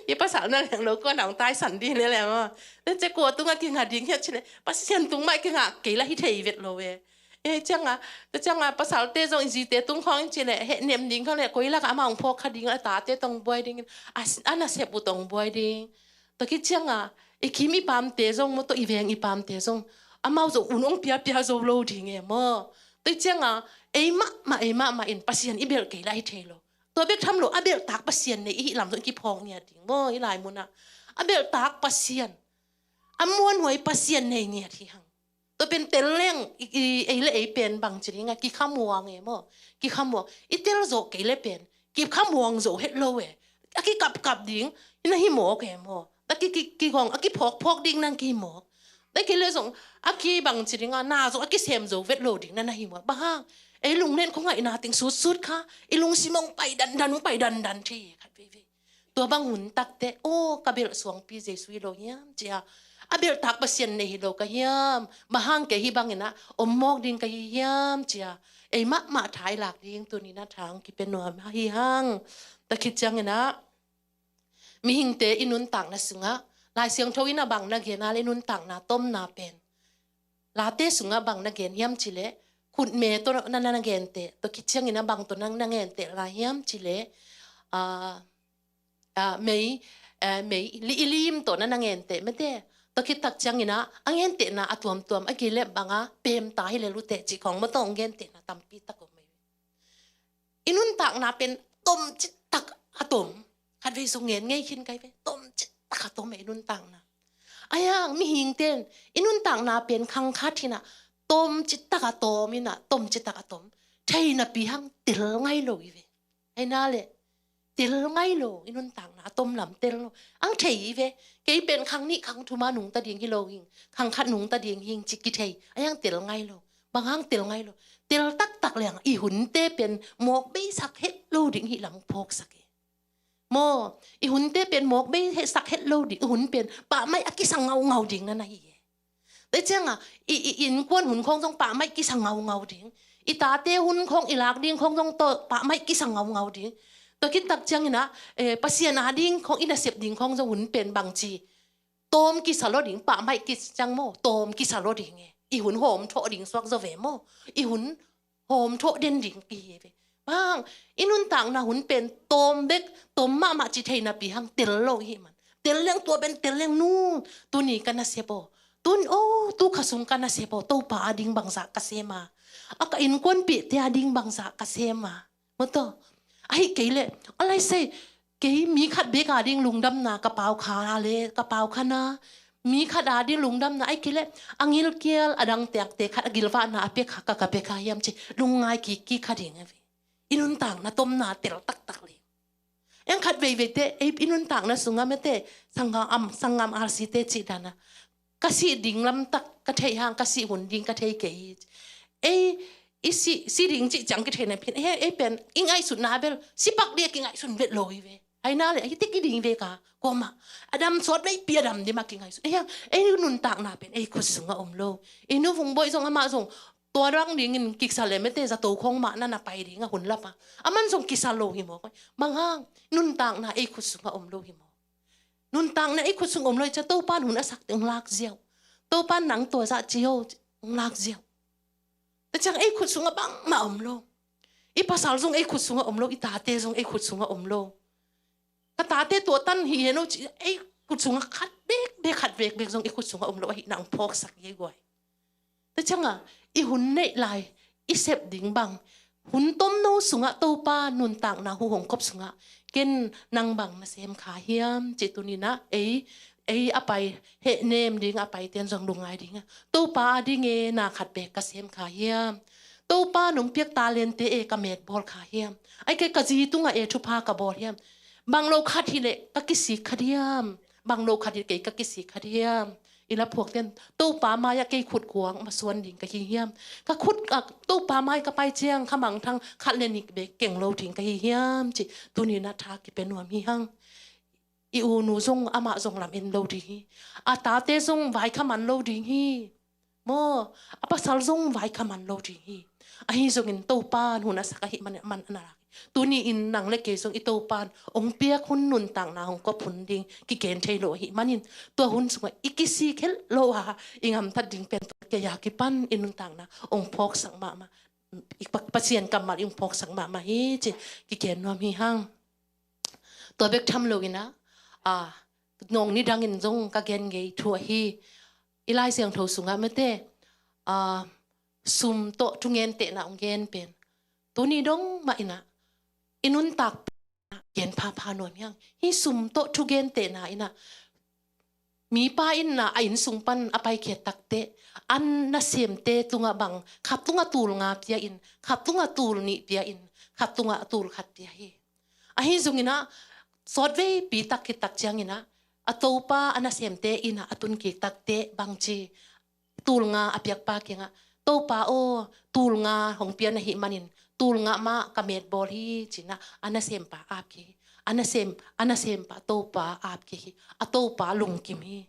I pasal na leng lo kua na hong taisan ding leh leh maw. Tua ciang kua tungah kinga ding hiam cih leh, Pasian tung mah kinga kei lah hi thei vet lo e. E ciangah, tua ciangah pasalte zong i zite tung khawng in cih leh, hehnep ding khawng leh, koi lakah amah hong phawk kha ding, a tate tawh hong buai dingin, a, a nasep uh tawh hong buai ding. Tua khit ciangah, i kim i pamte zong maw, tua i veng i pamte zong, amau zong un hong piapia zo lo ding e maw. Tua ciangah, ei mahmah, ei mahmah in Pasian i belh kei lah hi thei lo. Tua bek tham lo, a belhtak Pasian nei i hih lam zong i kiphawk ngiat ding maw, hih lai munah. A belhtak Pasian, a muanhuai Pasian nei ngiat hi hang. Tua pen tel leng, i, i, ei le ei pen bang ci ding ah, kikhamuang e maw. Kikhamuang. I tel zawh kei leh pen kikhamuang zo het lo e. A kikapkap ding na hi mawk e maw. A ki, ki, kigong, a kiphawkphawk ding na hi mawk. Tua kei leh zong, a ki bang ci ding ah, na zong a kisem zo vet lo ding na na hi mawk. Bang hang, ei lunglen khuangaihna teng sutsut kha, i lungsim hong pai dandan, hong pai dandan thei e khatveivei. Tua bang hun takteh, aw, ka belh suangpi Jesu hi lo hiam ci-a, a belhtak Pasian nei hi lo ka hiam, bang hang kei hih bangin ah om mawk ding ka hi hiam ci-a, ei mahmah tha i lak ding tuni-in ah tha hong kipia nuam hi hang. Tua khit ciangin ah, mihingte i nuntakna sungah, Lai Siangtho in ah bang na gen a leh i nuntakna tomna pen, Late sungah bang na gen hiam cih leh, khutme tawh na, na, na genteh, tua khit ciangin ah bang tawh na, na genteh lai hiam cih leh, ah, ah, mei, eh, mei, li, i lim tawh na, na genteh mate. Tua khit tak ciangin ah, a gentehna a tuamtuam, a gei leh bang a, pemta hi lel uh teh cih khawng maw, tua hong gentehna tampi tak om hi. I nuntakna pen tom citak a tom. Khatvei zong ngen ngei khin ka hi ve. Tom citak a tom e i nuntakna. Ahi hang mihingte'n i nuntakna pen khang khat hi-in ah, tom citak a tom hi-in ah, tom citak a tom. thei napi hang tel ngai lo hi ve. Ahi na le, tel ngai lo, i nuntakna a tomlam tel lo. Ang thei hi ve, kei pen khang nih khang thum a nungta ding hi lo hing, khang khat nungta ding hing ci kithei, ahi hang tel ngai lo. Bang hang tel ngai lo? Tel taktak leng i hunte pen mawk beisak het lo ding hi lam phawksak hi. Maw, i hunte pen mawk beisak het lo ding, i hun pen pahmaih a kisa ngaungau ding na na hi hi. Tua ciangah i, i innkuan hun khawng zong pahmaih kisa ngaungau ding. I tate hun khawng i lak ding khawng zong tawh pahmaih kisa ngaungau ding. Tua khit tak cianginah, eh, Pasian a ding khawng i nasep ding khawng zong hun pen bangci tawm kisa lo ding, pahmaih kisa ciang maw, tawm kisa lo ding e. I hun hawm thawh ding suak zaw ve maw? I hun hawm thawh den ding i hi ve. Bang, i nuntakna hun pen tawm bek, tawm mahmah ci thei napi hang tel lo i hih man. Tel leng tua pen, tel leng nu, tuni ka nasep aw. Tun, oh, tu kha sung ka nasep aw, Topa a ding bangzah ka sem a. A ka innkuanpihte a ding bangzah ka sem a. Maw taw. Ahi kei leh, a lai sei, kei mi khat bek a ding lungdamna ka pau kha a le, ka pau kha na. Mi khat a ding lungdamna, ahi kei leh, a ngilkial, a dang tekte khat a gilvahna a pia kha, ka, ka pia kha hiam ci, lungngai kik, kik kha ding a ve. I nuntakna tomna tel taktak le. Eng khat veiveite, ei, i nuntakna sungah mete, sanggam, sanggam R C te cih dana. Ka sih ding lamtak ka theih hang, ka sih hun ding ka thei kei hi. Ei, i sih, sih ding cih ciang kithei na phin. Ei, ei pen, i ngaihsutna bel, si pak ding a kingaihsun vet lo hi ve. Ahi na le, ahi tek i ding ve ka, kuamah. A dam sawt veipi a dam ding mah kingaihsun. Ei, ei nuntakna pen, ei khut sungah om lo. I nu Vung Bawi zong amah zong, tua dang dingin kiksa le mete zato khawng mah na na pai ding a hun lap a. Aman zong kisa lo hi maw. Bang hang, nuntakna ei khut sungah om lo hi maw. Nuntakna ei khut sung om lo, i cia Topan hun a sak teng lak ziau. Topan nang tua zah ci ho, lak ziau. Tua ciang ei khut sungah bangmah om lo. I pasal zong ei khut sungah om lo, i tate zong ei khut sungah om lo. Ka tate tua tan hi heno ci, ei khut sungah khat bek, bek khat bek, bek zong ei khut sungah om lo, ahi nang phawksak hi guai. Tua ciangah, i hun neih lai, i sep ding bang, hun tomno sungah Topa nuntakna hu hong kop sungah, ken nang bang na sem kha hiam, ci tuninah, ei, ei a pai, hehnem ding a pai ten zong lungngai dingah, Topa a ding e na khat bek ka sem kha hiam. Topa nong piak talente e ka metbawl kha hiam. Ai kei ka zi tungah e thupha ka bawl hiam. Bang lo khat hileh ka kisik kha diam. Bang lo khat hileh kei ka kisik kha diam. I la phuakten, Topa mai-ah kei khut kuang masuan ding ka hi hiam. Ka khut, ah, Topa mai ka pai ciang, kha mangthang khat le nik bek keng lo ding ka hi hiam, ci tuninah tha kipia nuam hi hang. I u nu zong amah zong lam en lo ding hi. A tate zong vai kha man lo ding hi. Maw, a pasal zong vai kha man lo ding hi. Ahi zongin Topan hun a sak ahi man, man a na lak. Tuni in nang le kei zong i Topan ong piak hun nuntakna hong kop hun ding kiken thei lo ahi manin tua hun sungah i kisik het lo a i ngamtat ding pen tua kei a kipan i nuntakna ong phawksak mahmah. I pa-, Pasian kammal i ong phawksak mahmah hi ci kiken nuam hi hang. Tua bek tham lo inah, a, nong nidangin zong ka gen ngei thu ahi. I Lai Siangtho sungah mete, a, sum tawh thungentehna ong gen pen. Tuni dong mah inah, i nuntak gen phapha nuam hiang. Hi sum tawh thugentehna inah, mipa inna a innsung pan a paikhiat takteh, an nasemte tungah bang, khat tungah tul nga pia in, khat tungah tul nih pia in, khat tungah tul khat pia hi. Ahi zongin ah, sawtveipi tak khit tak ciangin ah, a topa a nasemte inn ah a tun kik takteh bangci, tul nga a piakpa kiangah, Topa aw, tul nga hong pia na hih manin, tul nga mah ka metbawl hi, ci-in ah a nasempa ap kik hi. A nasem, a nasempa topa ap kik hi. A topa lungkim hi.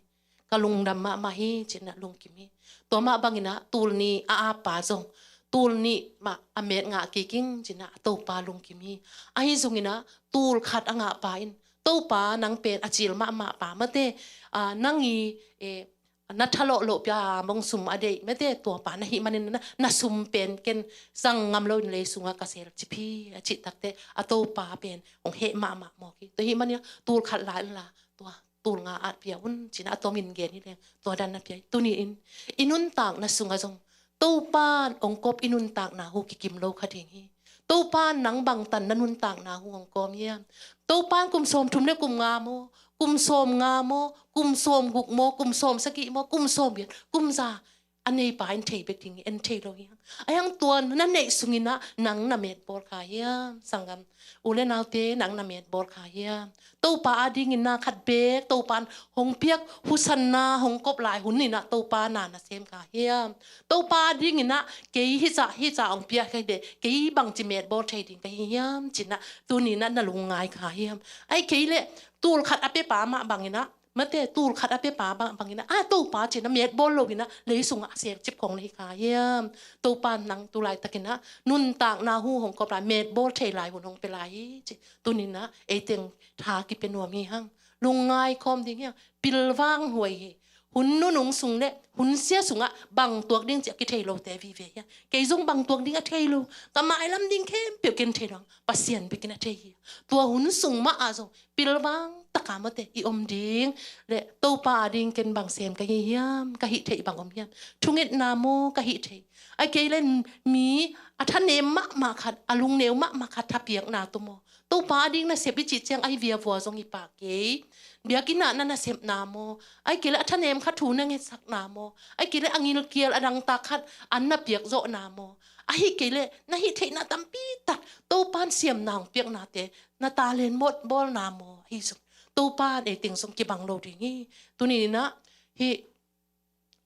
Ka lungdam mahmah hi, ci-in ah lungkim hi. Tua mah bangin ah tul nih a appa zong, tul nih mah a met ngah kik ing, ci-in ah a topa lungkim hi. Ahi zongin ah tul khat a ngahpa in, Topa nang pen a cil mahmahpa mate, a, nang i, e, na thalawh loh pia mong sum a deih mate, tuapa na hih manin na, na sum pen ken zang ngam loin lei sungah ka sel cip hi, a cih takteh a topa pen hong heh mahmah mawk hi. Tua hih manin tul khat la inla, tua tul nga at pia un, ci-in ah a tomin gen hi leng, tua dan na pia hi. Tuni-in i nuntakna sungah zong Topan hong kop i nuntakna hu kikim lo kha ding hi. Topan nang bangtan na nuntakna hu hong kawm hiam? Topan kum sawmthum le kum nga maw, kum sawmnga maw, kum sawmguk maw, kum sawmsagih maw, kum sawmgiat, kum za, a neipa in thei bek ding hi, en thei lo hi hang. Ahi hang tua na neih sungin ah nang na metbawl kha hiam? Sanggam u le naute, nang na metbawl kha hiam? Topa adingin ah khat bek Topa in hong piak husanna hong kop lai hun in ah Topa na na sem kha hiam? Topa adingin ah kei hi zah hi zah hong piak hi de, kei bangci metbawl thei ding ka hi hiam ci-in ah tuni-in ah na lungngai kha hiam? Ahih kei leh tul khat a piapa mah bangin ah, mate, tul khat a piapa bang, bangin ah, a Topa ci-in ah metbawl lo-in ah lei sungah a sengcip khong na hi kha hiam? Topa in nang tu laitakin ah nuntakna hu hong kop lai, metbawl thei lai hun hong pia lai hi ci. Tuni-in ah ei teng tha kipia nuam hi hang. Lungngai khawm ding hi hang. Pilvang huai hi. Hun nunung sung le hun sia sungah bang tuak ding cih a kithei lote vive hi hang. Kei zong bang tuak ding a thei lo. Ka mailam ding khempeuh ken thei lo hang. Pasian bekin a thei hi. Tua hun sung mah ah zong pilvang taka mate i om ding le Topa ading ken bang sem ka hi hiam, ka hih theih bang om hiam? Thungetna maw, ka hih theih? Ahih kei leh mi a thanem mahmah khat, a lungneu mahmah khat thapiakna tu maw? Topa ading nasep i cih ciang ahi viavua zong hi pah kei. Biakinn ah na nasepna maw? Ahih kei leh a thanem khat thu na ngetsakna maw? Ahih kei leh a ngilkial a dangtak khat an na piak zawhna maw? Ahih kei leh na hih theihna tampi tak Topa in siamna hong piaknate na talent mawh bawlna maw? Ahi zong Topa in ei teng zong kibang lo ding hi. Tuni-in ah hih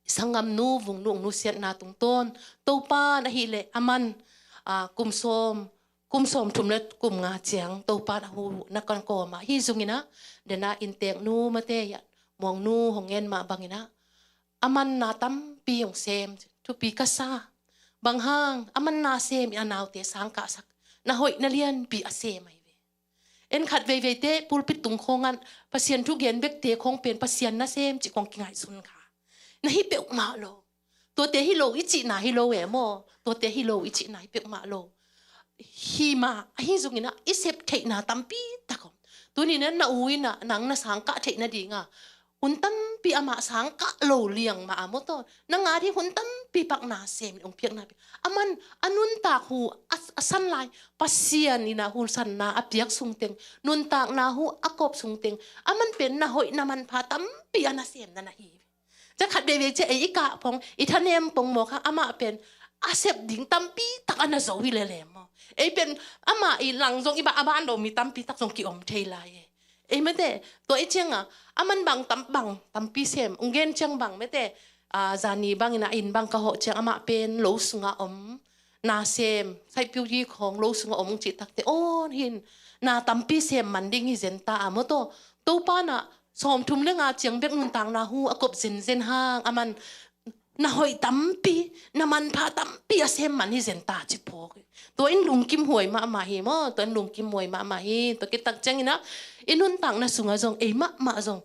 sanggamnu Vungnu hong nusiatna tungtawn Topa in ahih leh aman, ah, kum sawm, kum sawmthum le kum nga ciang Topa in a hu na kan kawm a, ahi zongin ah den ah innteknu mate, Muangnu hong ngen mah bangin ah aman na tampi hong sem, thupi ka sa. Bang hang, aman na sem in a naute sangkahsak, na hoih na lianpi a sem ahi ve. En khat veiveite pulpit tung khawng ah Pasian thu gen bekte khawng pen Pasian nasem cih khawng kingaihsun kha. Na hi peuhmah lo. Tuate hi lo i cihna hi lo e maw? Tuate hi lo i cihna hi peuhmah lo. Hi mah, ahi zongin ah i sep theihna tampi tak om. Tuni-in ah na u in ah nang na sangkah theih nading a hun tampi amah sangkah lo liang mah a maw taw, nang a ding hun tampi pak na sem in hong piakna pen, aman a nuntak hu a, a san lai Pasian in ah husanna a piak sungteng, nuntakna hu a kop sungteng, aman pen na hoih na manpha tampi a nasem na na hi. Ciang khat veivei ciang ei i kah phawng, i thanem phawng mawk hang, amah pen a sep ding tampi tak a na zo hi lel e maw? Ei pen amah i lang zong i bah a ban lo mi tampi tak zong kiom thei lai e. Ei mate, tua i ciang a, aman bang tam, bang tampi sem, hong gen ciang bang mate, a, zani bangin a inn bang ka hawh ciang amah pen lo sungah om, na sem, saihpiu hi khawng lo sungah om hong cih takte, aw hin, na tampi sem man ding hi zen ta a maw taw. Topa in ah sawmthum le nga ciang bek nuntakna hu a kop zenzen hang, aman na hoih tampi, na manpha tampi a sem man hi zen ta ci phawk hi. Tua in lungkim huai mahmah hi maw, tua in lungkim huai mahmah hi. Tua khit tak ciangin ah i nuntakna sungah zong ei mahmah zong,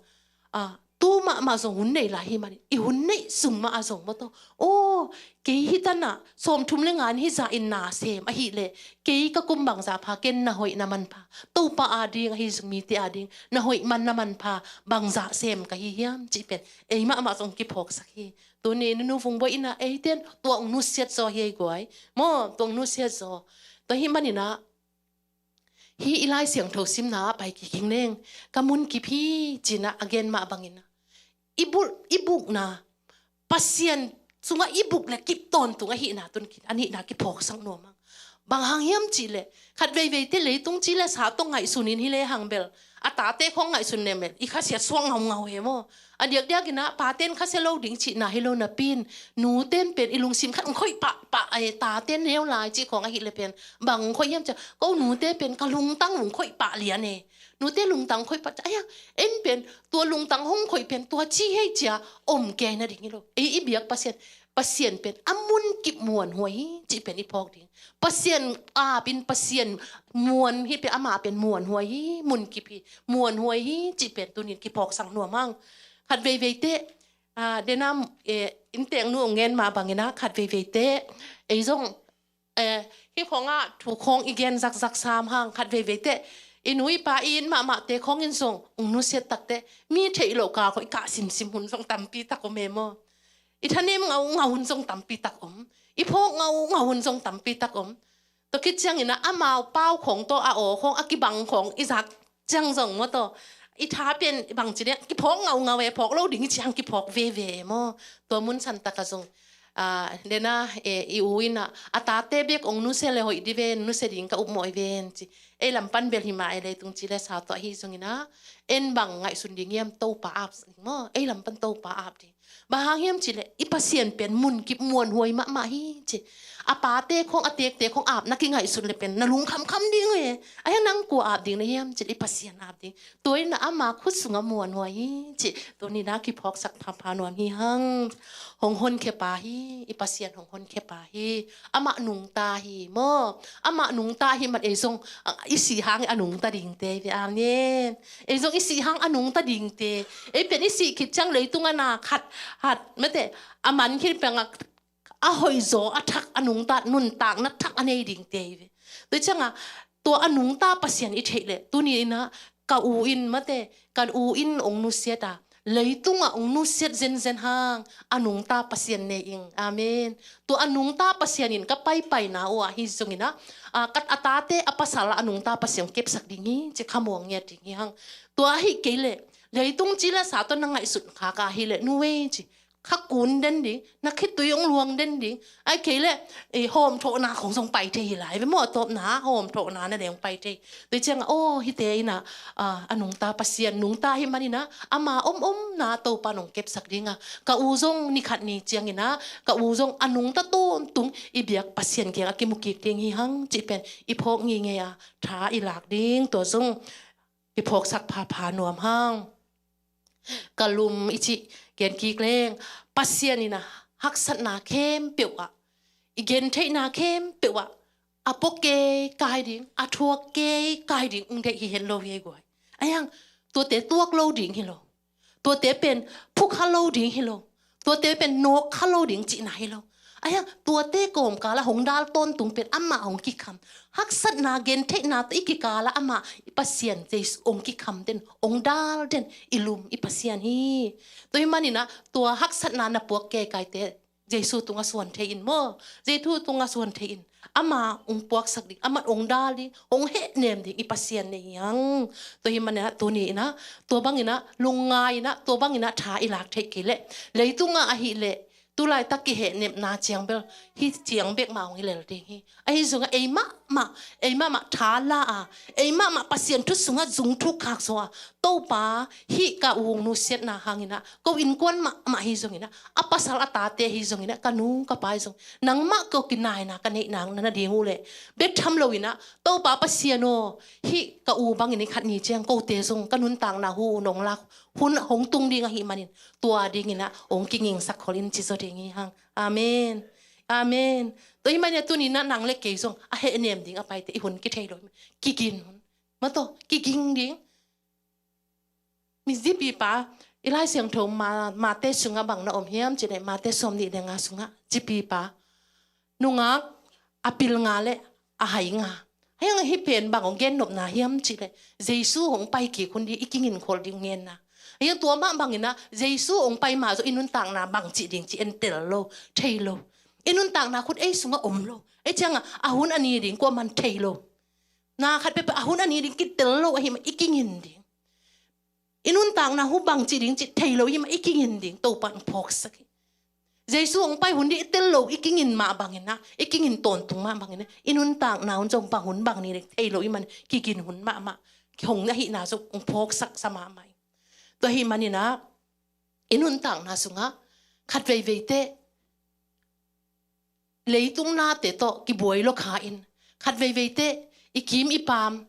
a, tu mahmah zong hun nei lai hi manin, i hun neih sung mah ah zong maw taw, aw, kei hi tan ah sawmthum le nga in hi zah in na sem ahih leh kei ka kum bangzah pha, ken na hoih na manpha, Topa ading ahi zong mite ading na hoih man na manpha bangzah sem ka hi hiam cih pen ei mahmah zong kiphawksak hi. Tuni-in Nu Vung Bawi in ah eite in tua hong nusiat zaw hi ei guai maw, tua hong nusiat zaw. Tua ahih manin ah hih i Lai Siangtho simna ah pai kik ing leng, ka munkip hi ci-in ah a gen mah bangin ah i buk, i bukna, Pasian sungah i buk le kip tawntung ahihna tun khin, a nihna kiphawksak nuam hang. Bang hang hiam cih leh, khat veiveite leitung ci le sa tawh ngaihsun in hi le hang bel, a tate khawng ngaihsun le mel i khasiat suak ngaungau hi maw? A diakdiakin ah pate'n khasia lo ding cihna hi lo napi-in, nute'n pen i lungsim khat hong khoih pahpah e, tate neu lai cih khawng ahih leh pen bang hong khoih hiam cih leh, ko nute pen ka lungtang hong khoih pah lian e. Nute lungtang khoih pah cih leh, aia, en pen tua lungtang hong khoih pen tua ci hi ci-a om kei nading hi lo. Ei i biak Pasian, Pasian pen a munkip muanhuai hi cih pen i phawk ding. Pasian aap in Pasian muan hi pen, amah pen muanhuai hi, munkip hi, muanhuai hi cih pen tuni-in kiphawksak nuam hang. Khat veiveite, a, den ah, e, innteknu hong ngen mah bangin ah khat veiveite ei zong, e, hih khawng ah thu khawng i gen zakzak sam hang, khat veiveite i nu i pa i inn mahmahte khawng in zong hong nusiat takte, mi theih loh kal khawng i kah simsim hun zong tampi tak om e maw? I thanem ngaungau hun zong tampi tak om. I phawk ngaungau hun zong tampi tak om. Tua khit ciangin ah amau pau khawng tawh a aw khawng a kibang khawng i zak ciang zong maw taw, i tha pen bangci ding, kiphawk ngaungau e, phawk lo ding ciang kiphawk veve e maw? Tua mun san tak ah zong Ah, dena, eh, i u in ah, a tate bek ong nusia le hoih di ven, nusia ding ka upmawh i ven ci. Ei lam pan bel hi mah e, leitung ci le sa tawh ahi zongin ah, en bang ngaihsun ding hiam, Topa ap ding maw, ei lam pan Topa ap ding. Bang hang hiam ci le, i Pasian pen munkip muanhuai mahmah hi ci. A pate khong, a tekte khong apna kingaihsun le pen, na lungkham kham ding e. Ahi hang nang kua ap ding na hiam ci le, i Pasian ap ding. Tua in ah ama khut sungah muanhuai hi ci. Tuni in ah kiphawksak phapha nuam hi hang. Hong honkhia pa hi, i Pasian hong honkhia pa hi. Amah nungta hi maw. Amah nungta hi man ei zong, ah, i sih hang a nungta dingte hi ve, amen. Ei zong i sih hang a nungta dingte. Ei pen i sih khit ciang leitungah na khat, hat, mate, a man khit pengah a hoihzaw, a thak, a nungta, nuntakna thak a nei dingte hi ve. Tua ciangah, tua a nungta Pasian i theih leh, tuni in ah, ka u in, mate, kan u in ong nusiat a, leitungah ong nusiat zenzen hang, a nungta Pasian nei ing. Amen. Tua a nungta Pasian in ka paipaina uh ah hi zongin ah, ah, ka, a tate a pasal ah a nungta Pasian kepsak ding hi ci, khamuang ngiat ding hi hang. Tua ahi kei leh, leitung ci le sa tawh na ngaihsut khak a hi leh, nu ei ci, kha kun den ding, na khitui ong luang den ding. Ahi kei leh, eh, hawmthawhna khong zong pai thei hi lai ve maw, a tawpna hawmthawhna na deng pai thei. Tua ciangah, aw, hihte in ah, ah, a nungta Pasian nungta hi man in ah, ama om omna Topa in ong kepsak ding a, ka u zong ni khat ni ciangin ah, ka u zong a nungta tawntung i biak Pasian kiangah kimu kik ding hi hang cih pen i phawk ngingei a, tha i lak ding, tua zong i phawksak phapha nuam hang. Ka lum i cih gen kik leng, Pasian in ah haksatna khempeuh ah, i gentheihna khempeuh ah, a pua keikai ding, a thuak keikai ding ong deih hi hen lo hi ei guai. Ahi hang, tuate tuak lo ding hi lo. Tuate pen phukha lo ding hi lo. Tuate pen nawkkha lo ding cihna hi lo. Ahi hang, tuate kawmkal ah hong dal tawntung pen amah hong kikham. Haksatna gentheihna tawh i kikal ah amah, i Pasian Jesu ong kikham den, ong dal den, i lum i Pasian hi. Tua hi man in ah, tua haksatna na puak keikaite Jesu tungah suan thei in maw. Jesu tungah suan thei in. Ama ong puaksak ding, ama ong dal ding, ong hehnem ding i Pasian nei hi hang. Tua hi man in ah, tuni in ah, tua bang in ah, lungngai in ah, tua bang in ah tha i lak theih kei leh, leitungah ahih leh, tu laitak kihehnepna ciang bel, hih ciang bek mah ong hi lel ding hi. Ahi zongah ei mahmah, ei mahmah tha la a, ei mahmah Pasian thu sungah zung thuk khak zaw a, Topa, hih ka u ong nusiatna hang in ah, ko innkuan mahmah hi zongin ah, a pasal a tate hi zongin ah, ka nu ka pa hi zong, nangmah ko kinaina ka neih nang na na ding uh leh, bek tham lo in ah, Topa Pasian aw, hih ka u bangin i khat ni ciang kote zong ka nuntakna hu nong lak hun hong tung ding ahih manin, tua dingin ah ong kingingsak khol in ci zaw ding hi hang. Amen. Amen. Tua hi man in ah tuni in ah nang le kei zong a hehnem ding a paite i hun kithei lo hi man. Kigin hun. Mataw, kiging ding. Mi zipipa, i Lai Siangtho Ma-, Mate sungah bang na om hiam cih leh, Mate sawmnih le nga sungah zipipa, nungak a pil nga le a hai nga. Ahi hang hih pen bang ong gennopna hiam cih leh, Jesu hong pai kik hun ding i kingin khol ding ngenna. Ahi hang tua mah bangin ah, Jesu ong pai ma zaw i nuntakna bang cih ding cih en tel lo, thei lo. I nuntakna khut ei sungah om lo. Ahi ciangah, a hun a ni ding kuaman thei lo. Na khat peuhpeuh a hun a ni ding kitel lo ahih man i kingin ding. I nuntakna hu bang cih ding cih thei lo ahih man i kingin ding, Topa in ong phawksak hi. Jesu ong pai hun ding i tel lo, i kingin mah bangin ah, i kingin tawntung mah bangin ah, i nuntakna hun zong bang hun bang ni ding thei lo ahih man kigin hun mahmah, kihong ahihna zong ong phawksak sa mahmah hi. Tua ahih manin ah, i nuntakna sungah khat veivei teh leitung nate tawh kibuai lua kha in, khat veivei teh i kim i pam,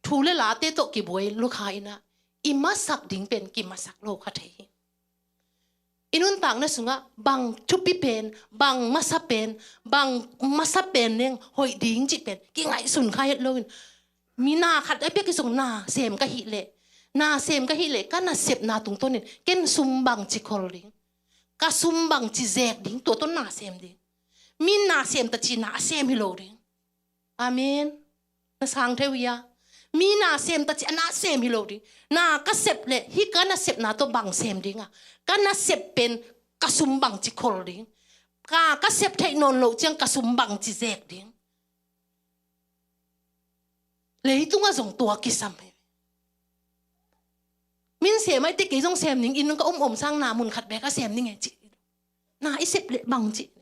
thu le late tawh kibuai lua kha in ah, i masak ding pen kimasak lo kha thei hi. I nuntakna sungah bang thupi pen, bang masa pen, bang masa pen neng hoih ding cih pen kingaihsun kha het lo in, mi na khat a piak i zong na sem ka hih leh, na sem ka hih leh, ka nasepna tungtawnin ken sum bang ci khol ding, ka sum bang ci zek ding, tua tawh na sem ding. Mi na sem ta ci na a sem hi lo ding. Amen. Na sang thei uh hia? Mi na sem ta ci a na sem hi lo ding. Na ka sep leh, hih ka nasepna tawh bang sem ding a, ka nasep pen ka sum bang ci khol ding, ka, ka sep theih nawn loh ciang ka sum bang ci zek ding. Leitungah zong tua kisam hi. Min sem ahih teh kei zong sem ning, inn ka om om sang na mun khat bek a sem ning e ci. Na i sep leh bang ci.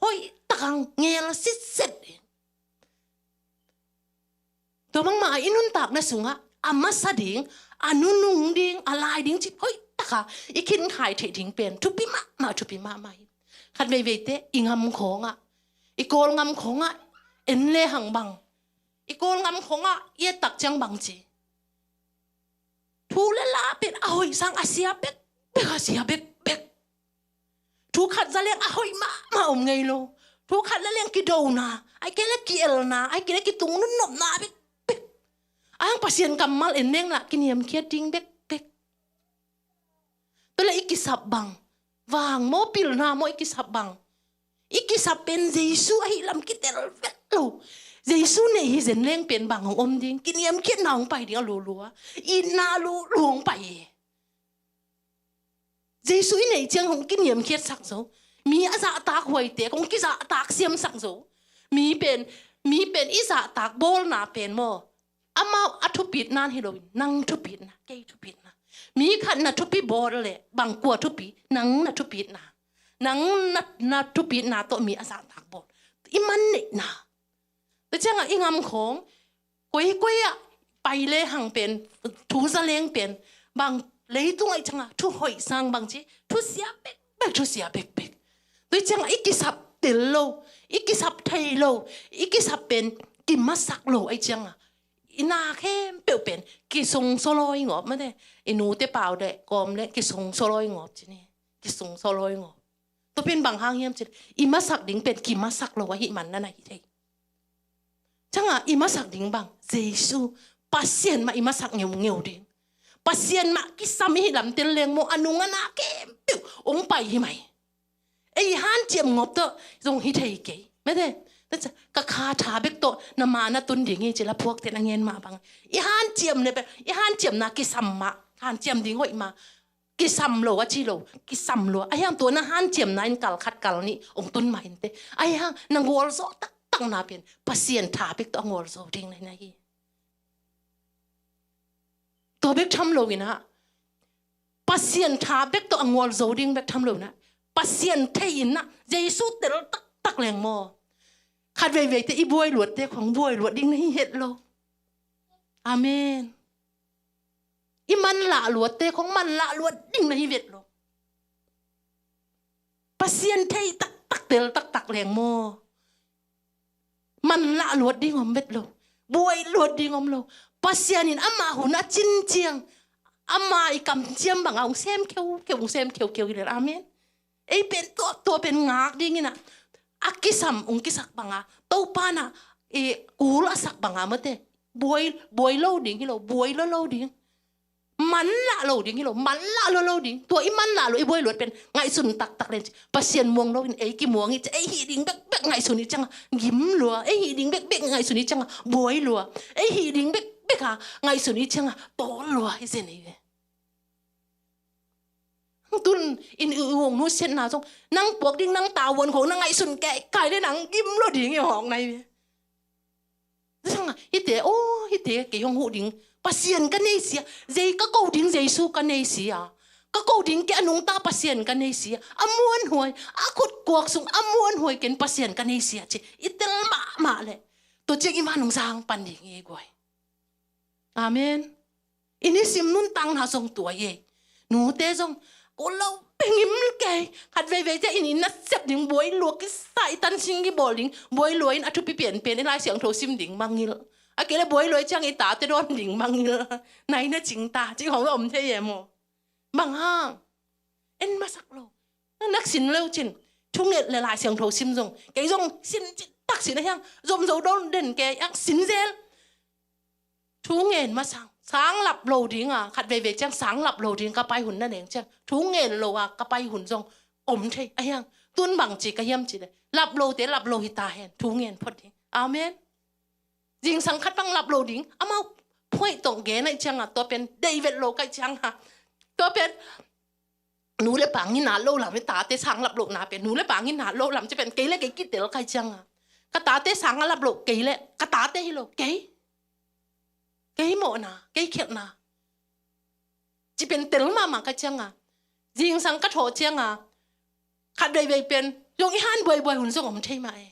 hoih tak hang ngel sitset. Tua bangmah a i nuntakna sungah a masa ding, a nunung ding, a lai ding cih hoih taka i khinkhai theih ding pen thupi mahmah, thupi mahmah hi. Khat veiveite i ngam khawngah, i Kawl ngam khawngah en lehang bang, i Kawl ngam khawngah i et tak ciang bang ci. Thu le la pen a hoih sang a sia bekbek, a sia bekbek. Thu khat za leng a hoih mahmah om ngei lo. Thu khat le leng kidona, ahih kei le ki-elna, ahih kei le kitung nunnopna bekbek. Ahang Pasian kammal en leng lah kiniamkhiat ding bekbek. Tua le i kisap bang, vang maw, pilna maw, i kisap bang, i kisap pen Jesu ahih lam kitel vet lo. Jesu neih hi zen leng pen bang hong om ding, kiniamkhiatna hong pai ding a lulua, itna lulua hong pai hi. Jesu i neih ciang hong kiniamkhiatsak zo. Mi a zahtak huaite kong kizahtak siamsak zo. Mi pen, mi pen i zahtak bawlna pen maw, amau a thupitna hi loin nang thupitna, kei thupitna. Mi khat na thupi bawl le bang kua thupi, nang na thupitna. Nang na, na thupitna tawh mi a zahtak bawl. I man neihna. Tua ciangah i ngam khawng, koikoi ah pai lehang pen, thu za leng pen, bang leitung ahih ciangah thu hoih sang bang ci, thu sia bekbek, thu sia bekbek. Tua ciangah i kisap tel lo, i kisap thei lo, i kisap pen kimasak lo ahih ciangah i na khempeuh pen kisung sawlawi ngawp mate. I nute pau le kawm le kisung sawlawi ngawp ci ni. Kisung sawlawi ngawp. Tua pen bang hang hiam cih leh i masak ding pen kimasak lo ahih man na na hi thei. Ciangah i masak ding bang Jesu, Pasian mah i masak ngeungeu ding. Pasian mah kisam i hih lam tel leng maw, a nung a na khempeuh hong pai hi mai. Ei hanciam ngawp tawh zong hi thei kei. Mate, ka kha tha bek tawh na ma na tun ding hi ci la phuakte na ngen mah bang. I hanciam le bek, i hanciamna kisam mah, hanciam ding hoih mah. Kisam lo a ci lo, kisam lo. Ahi hang tua na hanciamna in kal khat kal nih hong tun mah inteh. Ahi hang na gualzo taktakna pen Pasian tha bek tawh a gualzo ding na hi na hi. Tua bek tham lo in ah, Pasian tha bek tawh a gualzo ding bek tham lo in ah, Pasian thei in ah, Jesu tel taktak leng maw, khat veiveite i buai luatte khong buai luat ding na hi het lo. Amen. I manlah luatte khong manlah luat ding na hi vet lo. Pasian thei taktak, tel taktak leng maw, manlah luat ding om vet lo. Buai luat ding om lo. Pasian in ama hun a cin ciang, ama i kamciam banga hong sem kheukheu, hong sem kheukheu hi lel. Amen. Ei pen tua, tua pen ngak ding in ah, a kisam hong kisak banga, Topa in ah i kul a sak banga mate. Buai, buai lo ding hi lo, buai lo lo ding. Manlah lo ding hi lo, manlah lo lo ding. Tua i manlah lo i buai luat pen ngaihsun taktak len ci. Pasian muang lo in ei kimuang i ci, ei hih ding bekbek ngaihsun i cianga gim lua, ei hih ding bekbek ngaihsun i cianga buai lua, ei hih ding bekbek a ngaihsun i cianga tawl lua hi zen ei ve. Tun in i uang nusiatna zong nang puak ding nang tavuan khong na ngaihsun kei kai le nang gim lo ding i hawk nai ve. Zanga hite, oh, hite kei hong huh ding Pasian ka nei sia, zei ka ko ding Jesu ka nei sia, ka ko ding kei a nungta Pasian ka nei sia, a muanhuai, a khutkuak sung a muanhuai ken Pasian ka nei sia ci i tel mahmah leh, tua ciang i man hong zang pan ding i guai. Amen. I nisim nuntakna zong tua hi ei. Nute zong ko lo pengim kei. Khat veivei te in i nasep ding buai lua kisa, i tansing i bawl ding buai lua in a thupi pianpian i Lai Siangtho sim ding mangngilh. A kei le buai lua i ciang i tate dawn ding mangngilh. Nai na cing ta cing hong om thei e maw? Bang hang? En masak lo. Nak sin lo cin. Thunget le Lai Siangtho sim zong kei zong sin cin tak sin a hiang. Zom zo dawn den kei ang sin zel. Thu ngen masang, sang lap lo ding a, khat veivei ciang sang lap lo ding ka pai hun na neng ciang thu ngen lo a ka pai hun zong om thei a hiang. Tun bang ci ka hiam ci le lap lo te lap lo hi ta hen, thu ngen phot ding. Amen. Zingsang khat bang lap lo ding, amau phuai tong gen ai ciang a, tua pen dei vet lo kai ciang a, tua pen nu le pa ngin a lo lam, i tate sang lap lo na pen nu le pa ngin a lo lam ci pen kei le kei kitel kai ciang a, ka tate sang a lap lo kei le ka tate hi lo kei. Kei mawhna, kei khialhna ci pen tel mahmah ka cianga, zingsang ka thawh cianga, khat veivei pen Tua i han buaibuai hun zong om thei mah e.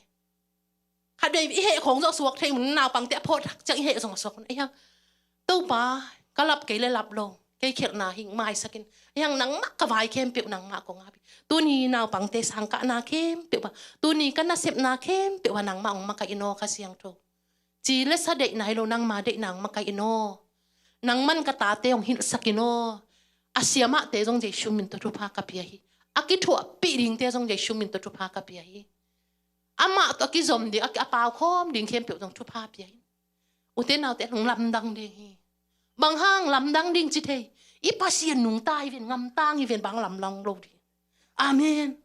Khat vei i heh khawng zong a suak thei mun, naupangte a phawt hak ciang i heh zong a suak hun. Ei hang, Topa, ka lap kei le lap lo, kei khialhna hing maisak in. Ei hang, nangmah ka vai khempeuh nangmah kong ap hi. Tuni naupangte sangkahna khempeuh ah, tuni ka nasepna khempeuh ah nangmah hong makaih in aw Kha Siangtho. Ci le sa deihna hi lo, nangma deihna hong makaih in aw. Nangman ka tate hong hilhsak in aw. A siamahte zong Jesu min tawh thupha ka pia hi. A kithuahpih dingte zong Jesu min tawh thupha ka pia hi. Amah tawh a kizom ding, a, a pau khawm ding khempeuh zong thupha pia in. Ute naute, hong lamdang ding hi. Bang hang lamdang ding ci thei? I Pasian nungta hi ven, ngamtang hi ven, bang lamdang lo ding. Amen.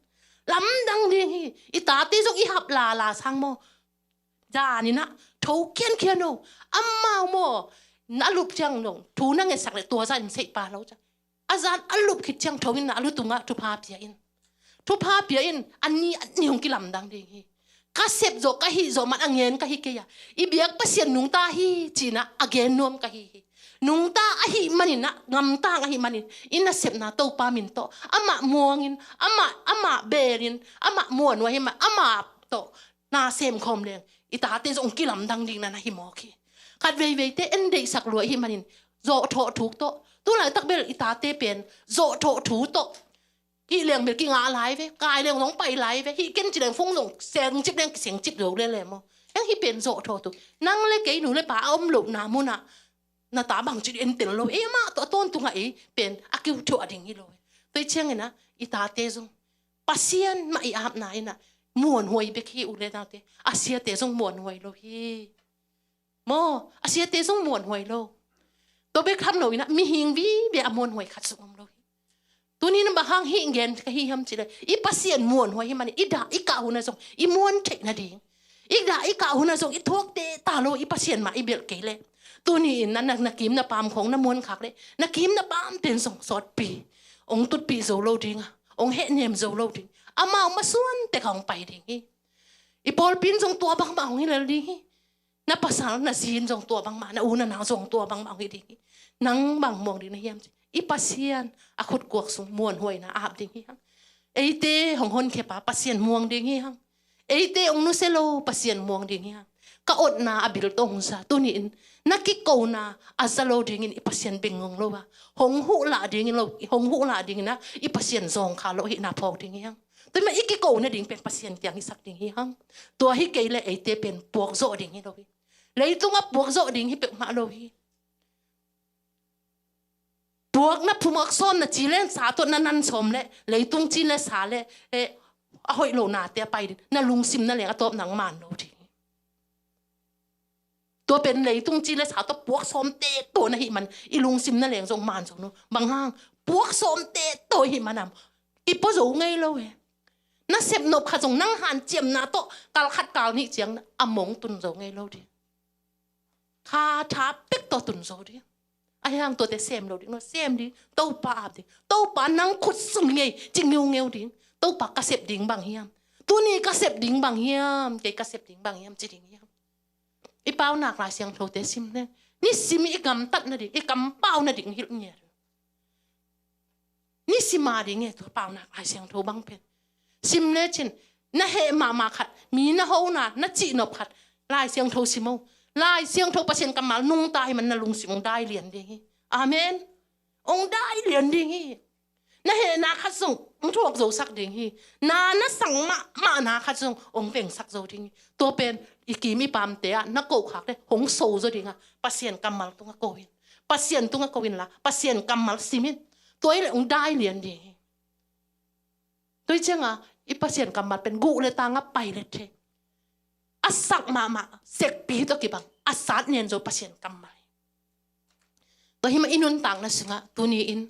Lamdang ding hi. I tate zong i hap lala sang maw? Zan in ah tho khiankhian o. Amau maw, na lup ciang dong thu na ngetsak le tua zan in seih pa lo ciang, a zan a lup khit ciang tho in na a lu tungah thupha pia in. Thupha pia in, a ni a ni hong kilamdang ding hi. Ka sep zawh, ka hih zawh man a ngen ka hi kei a, i biak Pasian nungta hi ci-in ah a gen nuam ka hi hi. Nungta ahih manin ah, ngamtang ahih manin, i nasepna Topa min tawh amah muangin, amah, amah belin, amah muanhuai hi man, amah tawh na semkhawm leng, i tate zong kilamdang ding na na hi mawk hi. Khat veiveite en deihsak lua i hih manin, zawhthawh thuk tawh, tu laitak bel i tate pen zawhthawh thu tawh, hih leng bel kingah lai ve, kai leng zong pai lai ve, hih ken ci leng fung zong sengcip leng kisengcip zo lele maw. Heng hih pen zawhthawh thu. Nang le kei nu le pa a om lohna munah na ta bangci dih en tel lo, ei amah tawh a tawntungah ei pen a kiuthuah ding hi lo. Tua hi ciangin ah i tate zong Pasian mah i apna in ah muanhuai bek hi, u le naute. A siate zong muanhuai lo hi. Maw, a siate zong muanhuai lo. Tua bek tham lo in ah mihing vive a muanhuai khat zong om lo hi. Tuni in bang hang hih gen ka hi hiam cih leh, i Pasian muanhuai hi manin i dah i kah hun ah zong i muan theih nading, i dah i kah hun ah zong i thuak teh ta lo, i Pasian mah i belh kei leh. Tuni in na, na, na kim na paam khawng na muan khak leh, na kim na paam pen zong sawtpi, hong tutpih zo lo ding a, hong hehnem zo lo ding. Amau masuan tek a hong pai ding hi. I pawlpi in zong tua bangmah hong hi lel ding hi. Na pasal na zi in zong tua bangmah, na u na nau zong tua bangmah hong hi ding hi. Nang bang muang ding na hiam cih, i Pasian a khutkuak sung muanhuaina ap ding hi hang. Eite hong honkhia pa Pasian muang ding hi hang. Eite hong nusia lo Pasian muang ding hi hang. Ka otna a bil tawh hong za, tuni in na kikona a za lo dingin i Pasian beng ngong lo a, hong huh lah dingin lo, hong huh lah dingin ah i Pasian zawngkhal lo ahihna phawk ding hi hang. Tua mah i kikona ding pen Pasian kiang hisak ding hi hang. Tua hi kei leh eite pen puak zawh ding hi lo hi. Leitungah puak zawh ding hi peuhmah lo hi. Puakna phumak sawm na ci le sa tawh na nan sawm leh, leitung ci le sa leh, eh, a hoih lohnate a pai ding, na lungsim na leng a tawp nang man lo ding hi. Tua pen leitung ci le sa tawh puak sawm teh tawh na hih man, i lungsim na leng zong man zo lo. Bang hang, puak sawm teh tawh hih man a, i pua zo ngei lo e. Na sep nop khat zong nang hanciamna tawh kal khat kal nih ciang a mong tun zo ngei lo ding. Kha tha pek tawh tun zo ding. Ahi hang tuate sem lo ding, no sem ding, Topa ap ding. Topa nang khut sung ngei, ci ngeungeu ding. Topa ka sep ding bang hiam? Tuni ka sep ding bang hiam? Kei ka sep ding bang hiam? Ci ding hiam? I Paunak Lai Siangthote sim leng, nisim i gamtat nading, i kampau nading hilh ngiat. Nisim a ding e tua Paunak Lai Siangtho bang pen. Sim lecin, na heh mahmah khat, mi na hona, na cihnop khat, Lai Siangtho sim o. Lai Siangtho Pasian kammal nungta hi man na lungsim hong dai lian ding hi. Amen. Hong dai lian ding hi. Na hehna khat zong hong thuak zosak ding hi. Na na sang mahmahna khat zong hong vengsak zo ding hi. Tua pen i kim i paamte ah na koh khak leh hong so zaw ding a, Pasian kammal tungah ko in. Pasian tungah ko inla, Pasian kammal sim in. Tua hi leh hong dai lian ding hi. Tua hi ciangah i Pasian kammal pen guh le tangah pai le thei. A sak mahmah sekpi tawh kibang, a sat nen zo Pasian kammal hi. Tua hi mah i nuntakna sungah tuni in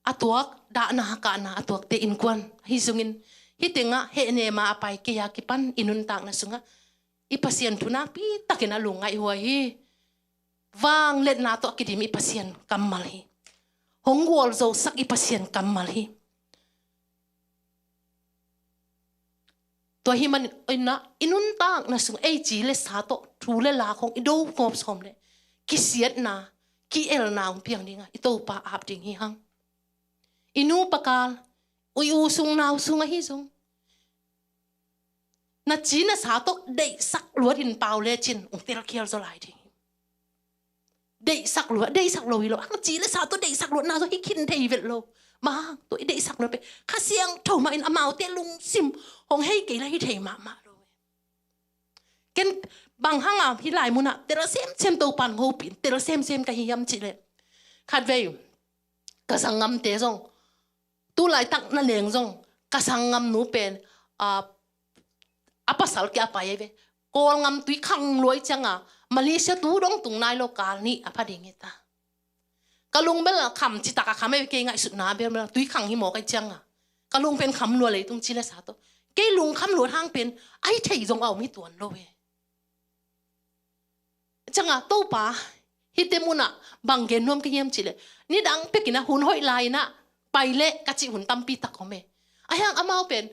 a tuak, dahna kahna a tuakte innkuan ahi zongin, hih tengah hehnema a pai kei a kipan i nuntakna sungah i Pasian thu nakpi takin a lungngaihhuai hi. Vangliatna tawh a kidim i Pasian kammal hi. Hong gualzosak i Pasian kammal hi. Tua hi manin, oi na, i nuntakna sung ei ci le sa tawh thu le la khawng i do ngawp sawm leh kisiatna, ki-elna hong piang dingah i Topa ap ding hi hang. I nu pa kal, i u sung nau sung ahi zong, Na ci na sa tawh deihsak luat in pau lecin ong telkhial zaw lai ding. Deihsak luat, deihsak lo hi lo. Na ci le sa tawh deihsak luat na zaw hi khin thei vet lo. Bang hang tawh i deihsak luat pen Kha Siangtho mah in amaute lungsim hong hei kei le hi thei mahmah lo. Ken bang hang a hih lai munah tel semsem Topan hong hopih in tel semsem ka hi hiam cih leh, khatvei ka sanggamte zong, tu laitak na leng zong ka sanggamnu pen, a, a pasal kia pai ei ve. Kawlgam tui khang luai cianga Malaysia tu dong tung nai lo kal nih a pha ding hi ta. Ka lung bel a kham citak a kham ei ve, kei ngaihsutna bel bel tui khang hi mawk ei cianga ka lung pen kham lua leitung ci le sa tawh. Kei lung kham luat hang pen a hi thei zong a om hi tuan lo ve. Cianga Topa, hihte munah bang gen nuam ka hiam cih leh, nidang pekin a hun hoih lai-in a pai leh ka cih hun tampi tak om e. A hiang amau pen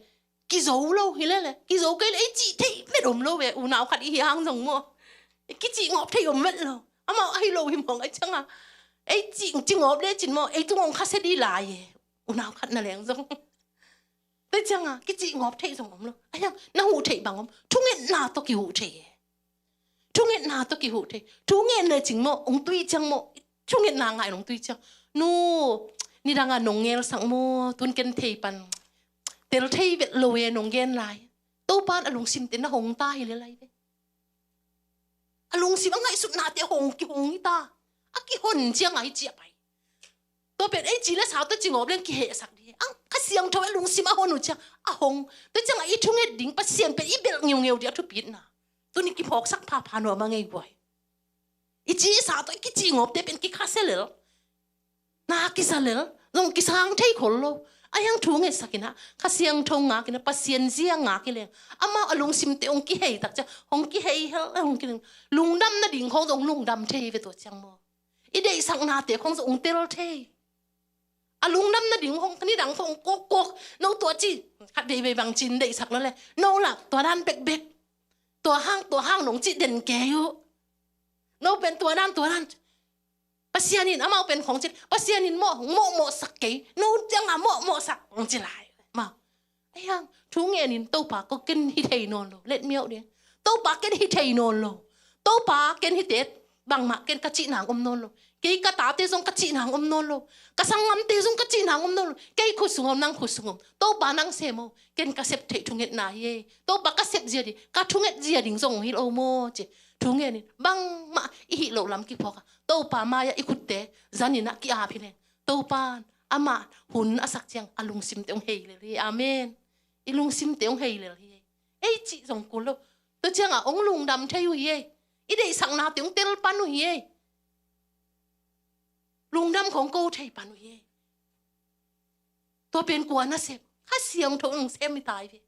kizo lo hi lele, kizo kei leh ei cih thei vet om lo ve, unau khat i hi hang zong maw. Kicih ngawp thei om vet lo. Amau ahi lo hi mawng a cianga ei cih, cih ngawp lecin maw, ei tung ong khasia dih lai e. Unau khat na leng zong. Tua cianga kicih ngawp thei zong om lo. A hiang na huh thei bang om. Thungetna tawh kihuh thei e. Thungetna tawh kihuh thei. Thu ngen lecin maw, ong tui ciang maw. Thungetna ngai ong tui ciang. Nu, nidang a nong ngelsak maw, tun ken thei pan. Tel thei vet lo e nong gen lai. Topan a lungsimte na hong ta hi le lai ve. A lungsim a ngaihsutnate hong kihong hi ta. A kihon cianga hi ci a pai. Tua pen ei ci le sa tawh ci ngawp leng kihehsak dih. Ang Kha Siangtho a lungsim a hon uh ciang a hong. Tua cianga i thunget ding Pasian pen i belh ngeungeu dih a thupitna. Tuni kiphawksak phapha nuam a ngei guai. I ci i sa tawh i kici ngawpte pen kikhasia lel. Na kisa lel, zong kisang thei khol lo. A hiang thu ngetsak in a, Kha Siangtho ngak in a, Pasian zia ngak hi leng. Amau a lungsimte ong kihei tak ciang, ong kihei hel, ong kihei. Lungdam nading khong zong lungdam thei ve tua ciang maw. I deihsaknate khong zong ong tel thei. A lungdam nading khong, nidang khong kok kok. No tua ci, khat veivei bang cin deihsak lo le. No lah, tua dan bekbek. Tua hang, tua hang nong ci den kei uh. No pen tua dan, tua dan. Pasian in amau pen khong cin, Pasian in mawh, mawhmawhsak kei, no cianga mawhmawhsak hong ci lai. Mau. A hiang, thu ngenin Topa ko ken hi thei nawn lo, let me out ding. Topa ken hi thei nawn lo. Topa ken hi te, bangmah ken ka cih nang om nawn lo. Kei ka tate zong ka cih nang om nawn lo. Ka sanggamte zong ka cih nang om nawn lo. Kei khut sung om, nang khut sung om. Topa nang sem o, ken ka sep theih thungetna hi e. Topa ka sep zia ding, ka thunget zia ding zong hi lo maw ci. Thu ngenin, bangmah i hih loh lam kiphawk a, Topa mai-ah i khutte zanin a ki-ap hi leng, Topan amah hun a sak ciang a lungsimte hong hei lel hi. Amen. I lungsimte hong hei lel hi. Ei cih zong kul lo. Tua cianga hong lungdam thei uh hi. I deihsaknate hong tel pan uh hi. Lungdam khong ko thei pan uh hi. Tua pen kua na sem? Kha Siangtho in hong sem hi tai ve.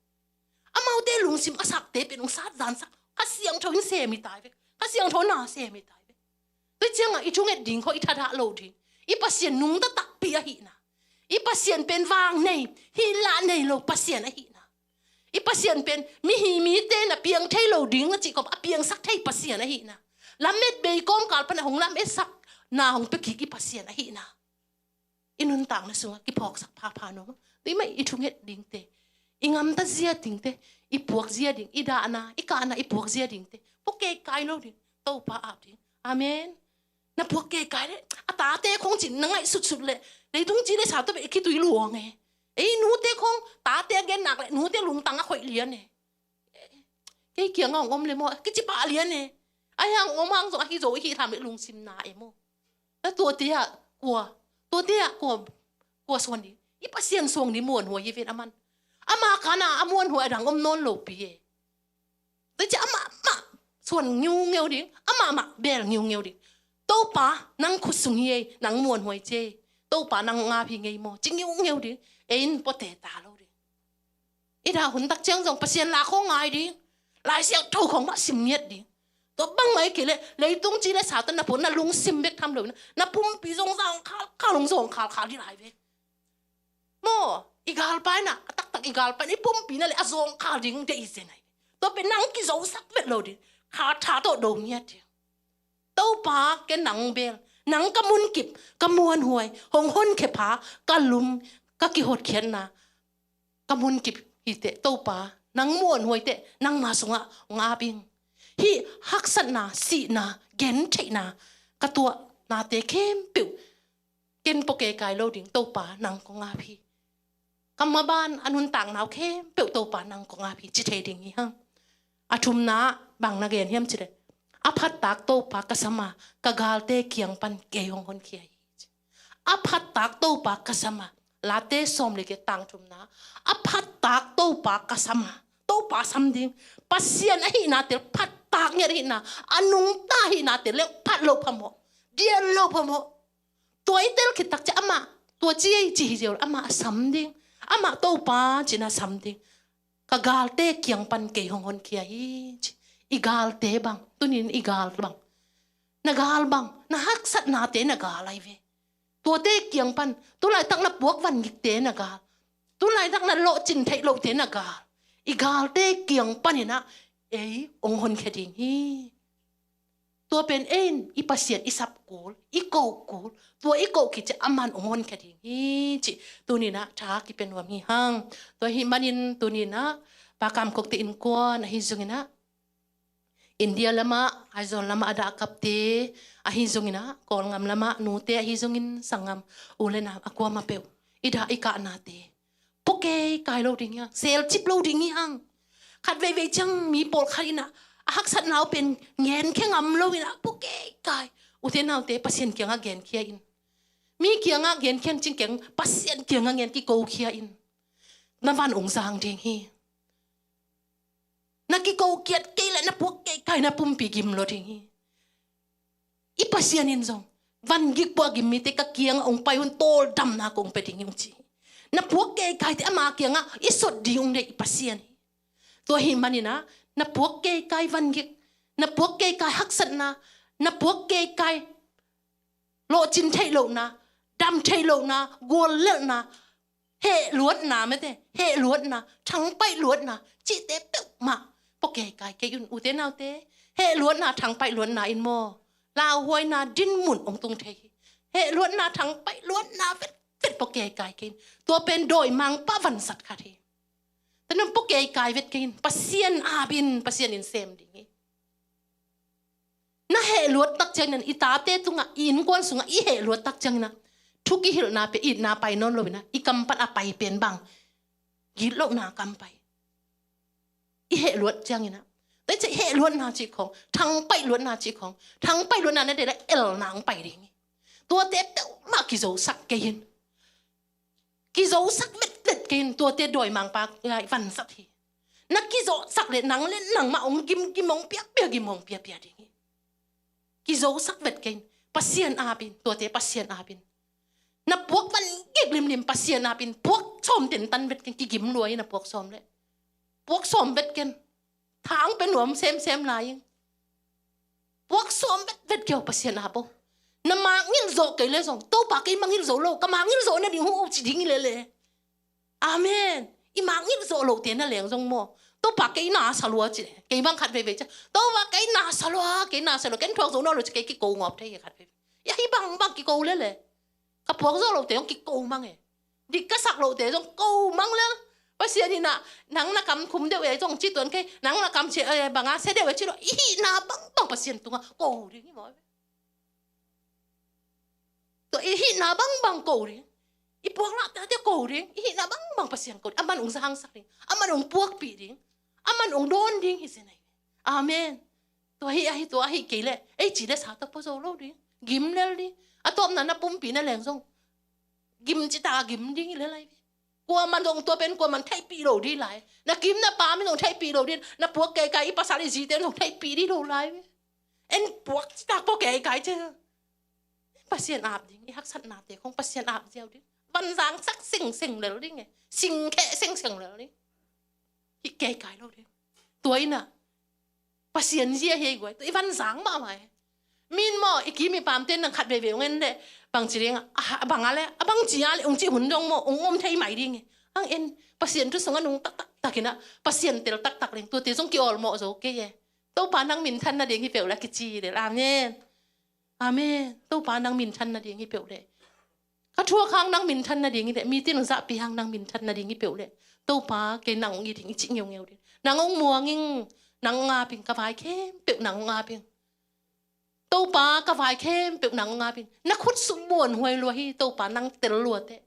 Amaute lungsim a sakte pen hong sat zansak. Kha Siangtho in sem hi tai ve. Kha Siangtho na sem hi tai ve. Tua cianga i thunget ding kho i thadah lo ding. I Pasian nungta takpi ahihna. I Pasian pen vang nei, hih lah nei lo Pasian ahihna. I Pasian pen mihi mite na piang thei lo ding na cih kawm a piangsak thei Pasian ahihna. Lamet bei kawmkal pan a hong lametsak na hong pia kik i Pasian ahihna. I nuntakna sungah kiphawksak phapha nuam a. Tua i mah i thunget dingte, i ngamta zia dingte, i puak zia ding, i dahna, i kahna, i puak zia dingte, puak keikai lo ding, Topa ap ding. Amen. Na puak keikai le, a tate khong cin na ngaihsutsut le, leitung ci le sa tawh beh i khitui luang e. Ei nute khong, tate a gen nak le, nute lungtang a khoih lian e. Kei kiangah hong om le maw, kici pah lian e. Ahi hang om hang zong ahi zo i hih tham le lungsim na e maw. Na tuate ah kua, tuate ah kua, kua suan ding. I Pasian suang ding muanhuai hi ven aman. Ama kana a muanhuai a dang om nawn lo pi e. Tua ci amah mah suan ngiungeu ding, amah mah bel ngiungeu ding. Topa nang khut sung hi ei, nang muanhuai ci ei. Topa nang ngap hi ngei maw, ci ngiungeu ding. Ei in puate ta lo ding. I dah hun tak ciang zong Pasian la khong ngai ding. Lai Siangtho khong mah sim ngiat ding. Tua bang mai kei le, leitung ci le sa tawh na pun na lungsim bek tham lo na, na pumpi zong zong khal khal, zong zong khal khal dih lai ve. Maw, i galpai na, a taktak i galpai na, i pumpi na le a zong khal ding deih i zen ai. Tua pen nang kizosak vet lo ding. Kha tha tawh do ngiat ding. Topa ken nang bel, nang ka munkip, ka muanhuai, hong honkhia pha, ka lum, ka kihotkhiatna, ka munkip hi teh Topa, Nang muanhuai teh nangma sungah hong ap ing. Hih haksatna, sihna, gentheihna ka tuahnate khempeuh ken pua keikai lo ding, Topa nang kong ap hi. Ka maban a nuntakna uh khempeuh Topa nang kong ap hi ci thei ding hi hang. A thumna bang na gen hiam cih leh, a phattak Topa ka sam a, ka galte kiang pan kei hong honkhia hi. A phattak Topa ka sam a, Late sawm le giat tang thumna, a phattak Topa ka sam a, Topa sam ding, Pasian ahihnate phattak ngiat ahihna, a nungta ahihnate leng phat loh phamawh, dial loh phamawh. Tua i tel khit tak ciang amah, tua ci ei ci hi ziau, amah a sam ding, amah Topa ci-in a sam ding. Ka galte kiang pan kei hong honkhia hi ci. I galte bang, tuni-in i gal bang, na gal bang, na haksatnate na gal ahi ve. Tuate kiang pan, tulaitak na puak vangikte na gal, tulaitak na lawhcin theih lohte na gal, i galte kiang panin ah ei hong honkhia ding hi. Tua pen ei in i Pasian i sap kul, i koh kul, tua i koh khit ciang aman hong honkhia ding hi cih tuni-in ah tha kipia nuam hi hang. Tua ahih manin tuni-in ah Pa Kam Kok te innkuan ahi zongin ah, India lamah, Aizawl lamah a dah kapte ahi zongin ah, Kawlgam lamah nute ahi zongin, sanggam u le nau a kuamah peuh, i dah i kahnate pua keikai lo ding hi hang, selcip lo ding hi hang. Khat veivei ciang mi pawlkhat in ah a haksatna uh pen genkhia ngam lo in ah pua keikai. Ute naute, Pasian kiangah genkhia in. Mi kiangah genkhia in cing keng, Pasian kiangah gen, kikokhia in. Na van hong zang ding hi. Na kiko kiat kei leh na puak keikai na pumpi gim lo ding hi. I Pasian in zong, vangik puak gim mite ka kiangah hong pai un, tawldamna kong pia ding hi hong ci hi. Na puak keikaite ama kiangah i sot ding hong deih i Pasian hi. Tua ahih manin ah, na puak keikai vangik, na puak keikai haksatna, na puak keikai lawhcin theih lohna, dam theih lohna, guallelhna, hehluatna mete, hehluatna, thangpaih luatna cihte peuhmah pua keikai kei un, ute naute. Hehluatna, thangpaih luatna in maw, lauhuaina dinmun hong tung thei hi. Hehluatna, thangpaih luatna vetvet pua keikai kei in. Tua pen dawimangpa vansat khat hi. Tua nang pua keikai vet kei in, Pasian ap in, Pasian in sem ding hi. Na hehluat tak ciangin ah, i tate tungah, i innkuan sungah i hehluat tak ciangin ah, thu kihilhna pen itna pai nawn lo in ah, i kam pan a pai pen bang, gitlohna kam pai. I hehluat ciangin ah, tua i cih hehluatna cih khawng, thangpaih luatna cih khawng, thangpaih luatna na deih leh elna hong pai ding hi. Tuate peuhmah kizosak kei in. Kizosak vetvet kei in, tuate dawimangpa vansat hi. Na kizosak leh nang le nangmah hong gimgim, hong piapia gim, hong piapia ding hi. Kizosak vet kei in, Pasian ap in, tuate Pasian ap in. Na puak vangik limlim Pasian ap in, puak sawm tentan vet kei in, kigim lua hi na puak sawm leh. Puak sawm vet kei in. Thang pe nuam semsem lai ing. Puak sawm vetvet kei aw, Pasian ap aw. Na mangngilh zawh kei leh zong, Topa kei mangngilh zo lo, ka mangngilh zawh nading hong uh ci ding hi lel e. Amen. I mangngilh zawh lohte na leng zong maw, Topa kei na sa lua ci. Kei bang khat veivei ciang, Topa kei na sa lua, kei na sa lua, ken thuak zo nawn lo ci, kei kiko ngawp thei hi khat veivei. Ahi bangbang kiko lel e. Ka puak zawh lohte zong kiko mang e. Dik ka sak lohte zong ko mang lel. Pasian in ah, nang na kam khum deuh e zong ci tuan kei, nang na kam sia, eh, bang a sia deuh e ci lo. I hihna bangbang Pasian tungah ko ding hi maw. Tua i hihna bangbang ko ding. I puak lahte ko ding. I hihna bangbang Pasian ko ding. Aman hong zangsak ding. Aman hong puakpih ding. Aman hong dawn ding hi zen ahi. Amen. Tua hi, ahi, tua ahi kei leh, ei ci leh sa tawh pua zo lo ding. Gim lel ding. A tawpna na pumpi na leng zong gim citak a gim ding hi lel ahi ve. Kuaman zong tua pen kuaman theihpih lo ding lai. Na kim na pam in zong theihpih lo ding. Na puak keikai i pasal i zite in zong theihpih ding lo lai ve. En puak citak pua keikai ciang, Pasian ap ding, i haksatnate khong Pasian ap ziau ding. Van zangsak sengseng lel ding e. Singkheh sengseng lel ding. Hih keikai lo ding. Tua in ah, Pasian zia hi ei guai. Tua i van zang mahmah e. Min maw, i kim i pamte nang khat veivei hong en leh, bang ci ding, ah, bang a leh, a bang ci a leh, hong cih hun dong maw, hong om thei mai ding e. Hang en, Pasian thu sungah nung taktak tak in ah, Pasian tel taktak ding, tuate zong kiawlmawh zo kei e. Topa nang minthan nading hi peuh leh kici hi lel. Amen. Amen. Topa nang minthan nading hi peuh leh. Ka thuak hang nang minthan nading hi leh. Mite nang zahpih hang nang minthan nading hi peuh leh. Topa, kei nang hong it ing, i cih ngeungeu ding. Nang hong muang ing, nang hong ap ing, ka vai khempeuh nang hong ap ing. Topa, ka vai khempeuh nang hong ap ing. Na khutsung muanhuai lua hi, Topa, nang tel lua teh.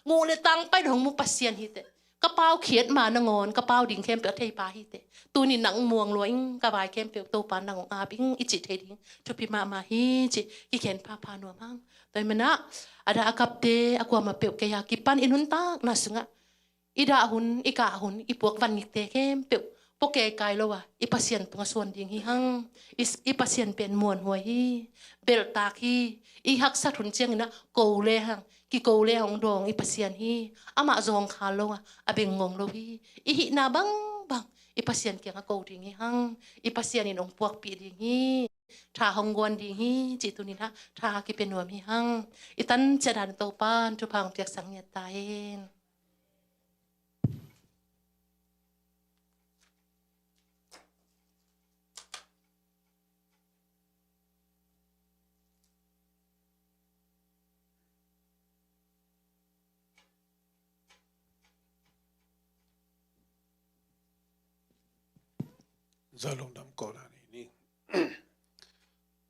Nguh le tang pai hong mu Pasian hi teh. Ka pau khiat ma nangawn, ka pau ding khempeuh a theipa hi teh. Tuni nang muang lua ing, ka vai khempeuh Topa nang hong ap ing, i cih thei ding thupi mahmah hi, cih kikhen phapha nuam hang. Tua hi manah, a dah a kapte, a kuamah peuh kei a kipan i nuntakna sungah i dah hun, i kah hun, i puak van ngikte khempeuh pua keikai lo a, i Pasian tungah suan ding hi hang. I, i Pasian pen muanhuai hi, belhtak hi. I haksat hun cianginah ko le hang, kiko le hang hong dawng i Pasian hi. Amah zawngkhal lo a, a bengngong lo hi. I hihna bangbang i Pasian kiangah ko ding hi hang. I Pasian in hong puakpih ding hi. Tha hong guan ding hi, cih tuninah tha kipia nuam hi hang. I tan ciat dan Topan thupha hong piaksak ngiat ta hen. Za lungdam kohna nei ni.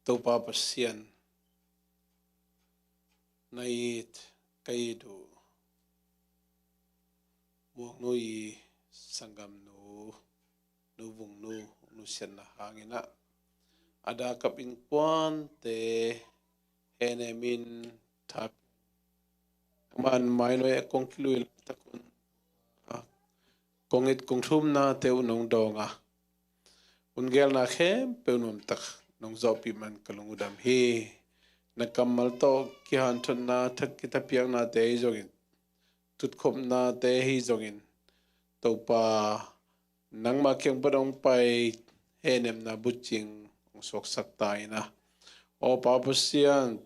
Topa Pasian, na it, ka it uh Muangnu i sanggamnu, Nu Vungnu, nusiatna hanginah a dah kap innkuante henem in thap man mainoi a kong kilui laitak un, kong it kong thumnate uh nong dawng a, hun gelna khempeuh nuamtak nong zawhpih man ka lung uh dam hi. Na kammal tawh kihanthawnna, thak kithapiaknate hi zongin, tutkhopnate hi zongin, Topa, nangma kiang pan hong pai henemna bucing hong suaksak ta in a. Aw Pa Pasian,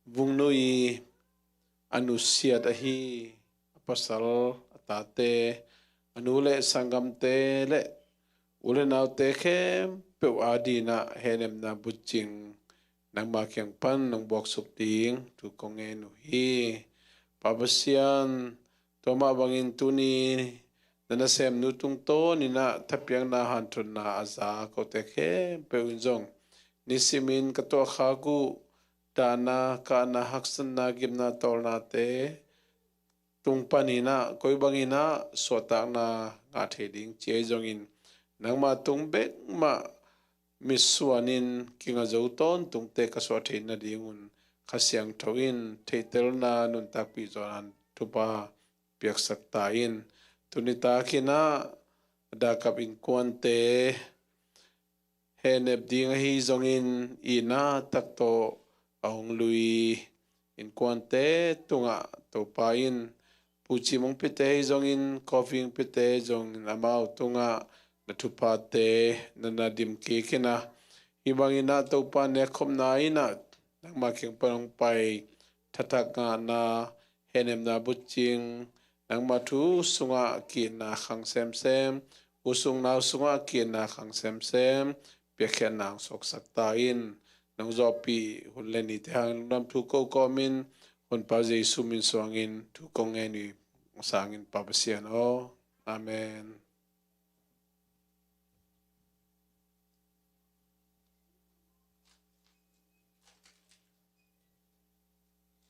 Vungnu i a nusiat ahi a pasal, a tate, a nu le sanggamte le u le naute khempeuh adinah henemna bucing nangma kiang pan nong buaksuk ding thu kong ngen uh hi. Pa Pasian, tua mah bangin tuni na nasemnu tungtawninah thapiakna hanthawnna a za kote khempeuh in zong nisimin ka tuahkhak uh dahna, kahna, haksatna, gimna, tawlnate tung paninah koi banginah suahtakna ngah thei ding ci ahi zongin, nangma tung bekmah mitsuanin kinga zo tawntungte ka suah theih nadingun Kha Siangtho in theihtelna nuntakpih zawhna thupha piaksak ta in. Tuni takinah a dah kap innkuante hehnep ding ahi zongin itna tak tawh a hong lui innkuante tungah Topa in pucim hong piate ahi zongin, coffee hong piate ahi zongin, amau tungah na thuphate na na dim kik in a, hih banginah Topa nekkhopna innah nangma kiang pan hong pai thathak ngahna, hehnepna bucing, nangma thu sungah ki-itna khang semsem, u sung nau sungah ki-itna khang semsem piakkhiatna hong suaksak ta in. Nong zawhpih hun le nite hangin lungdam thu ko kawmin, Honpa Jesu min suangin thu kong ngen uh hi sangin Pa Pasian aw. Amen.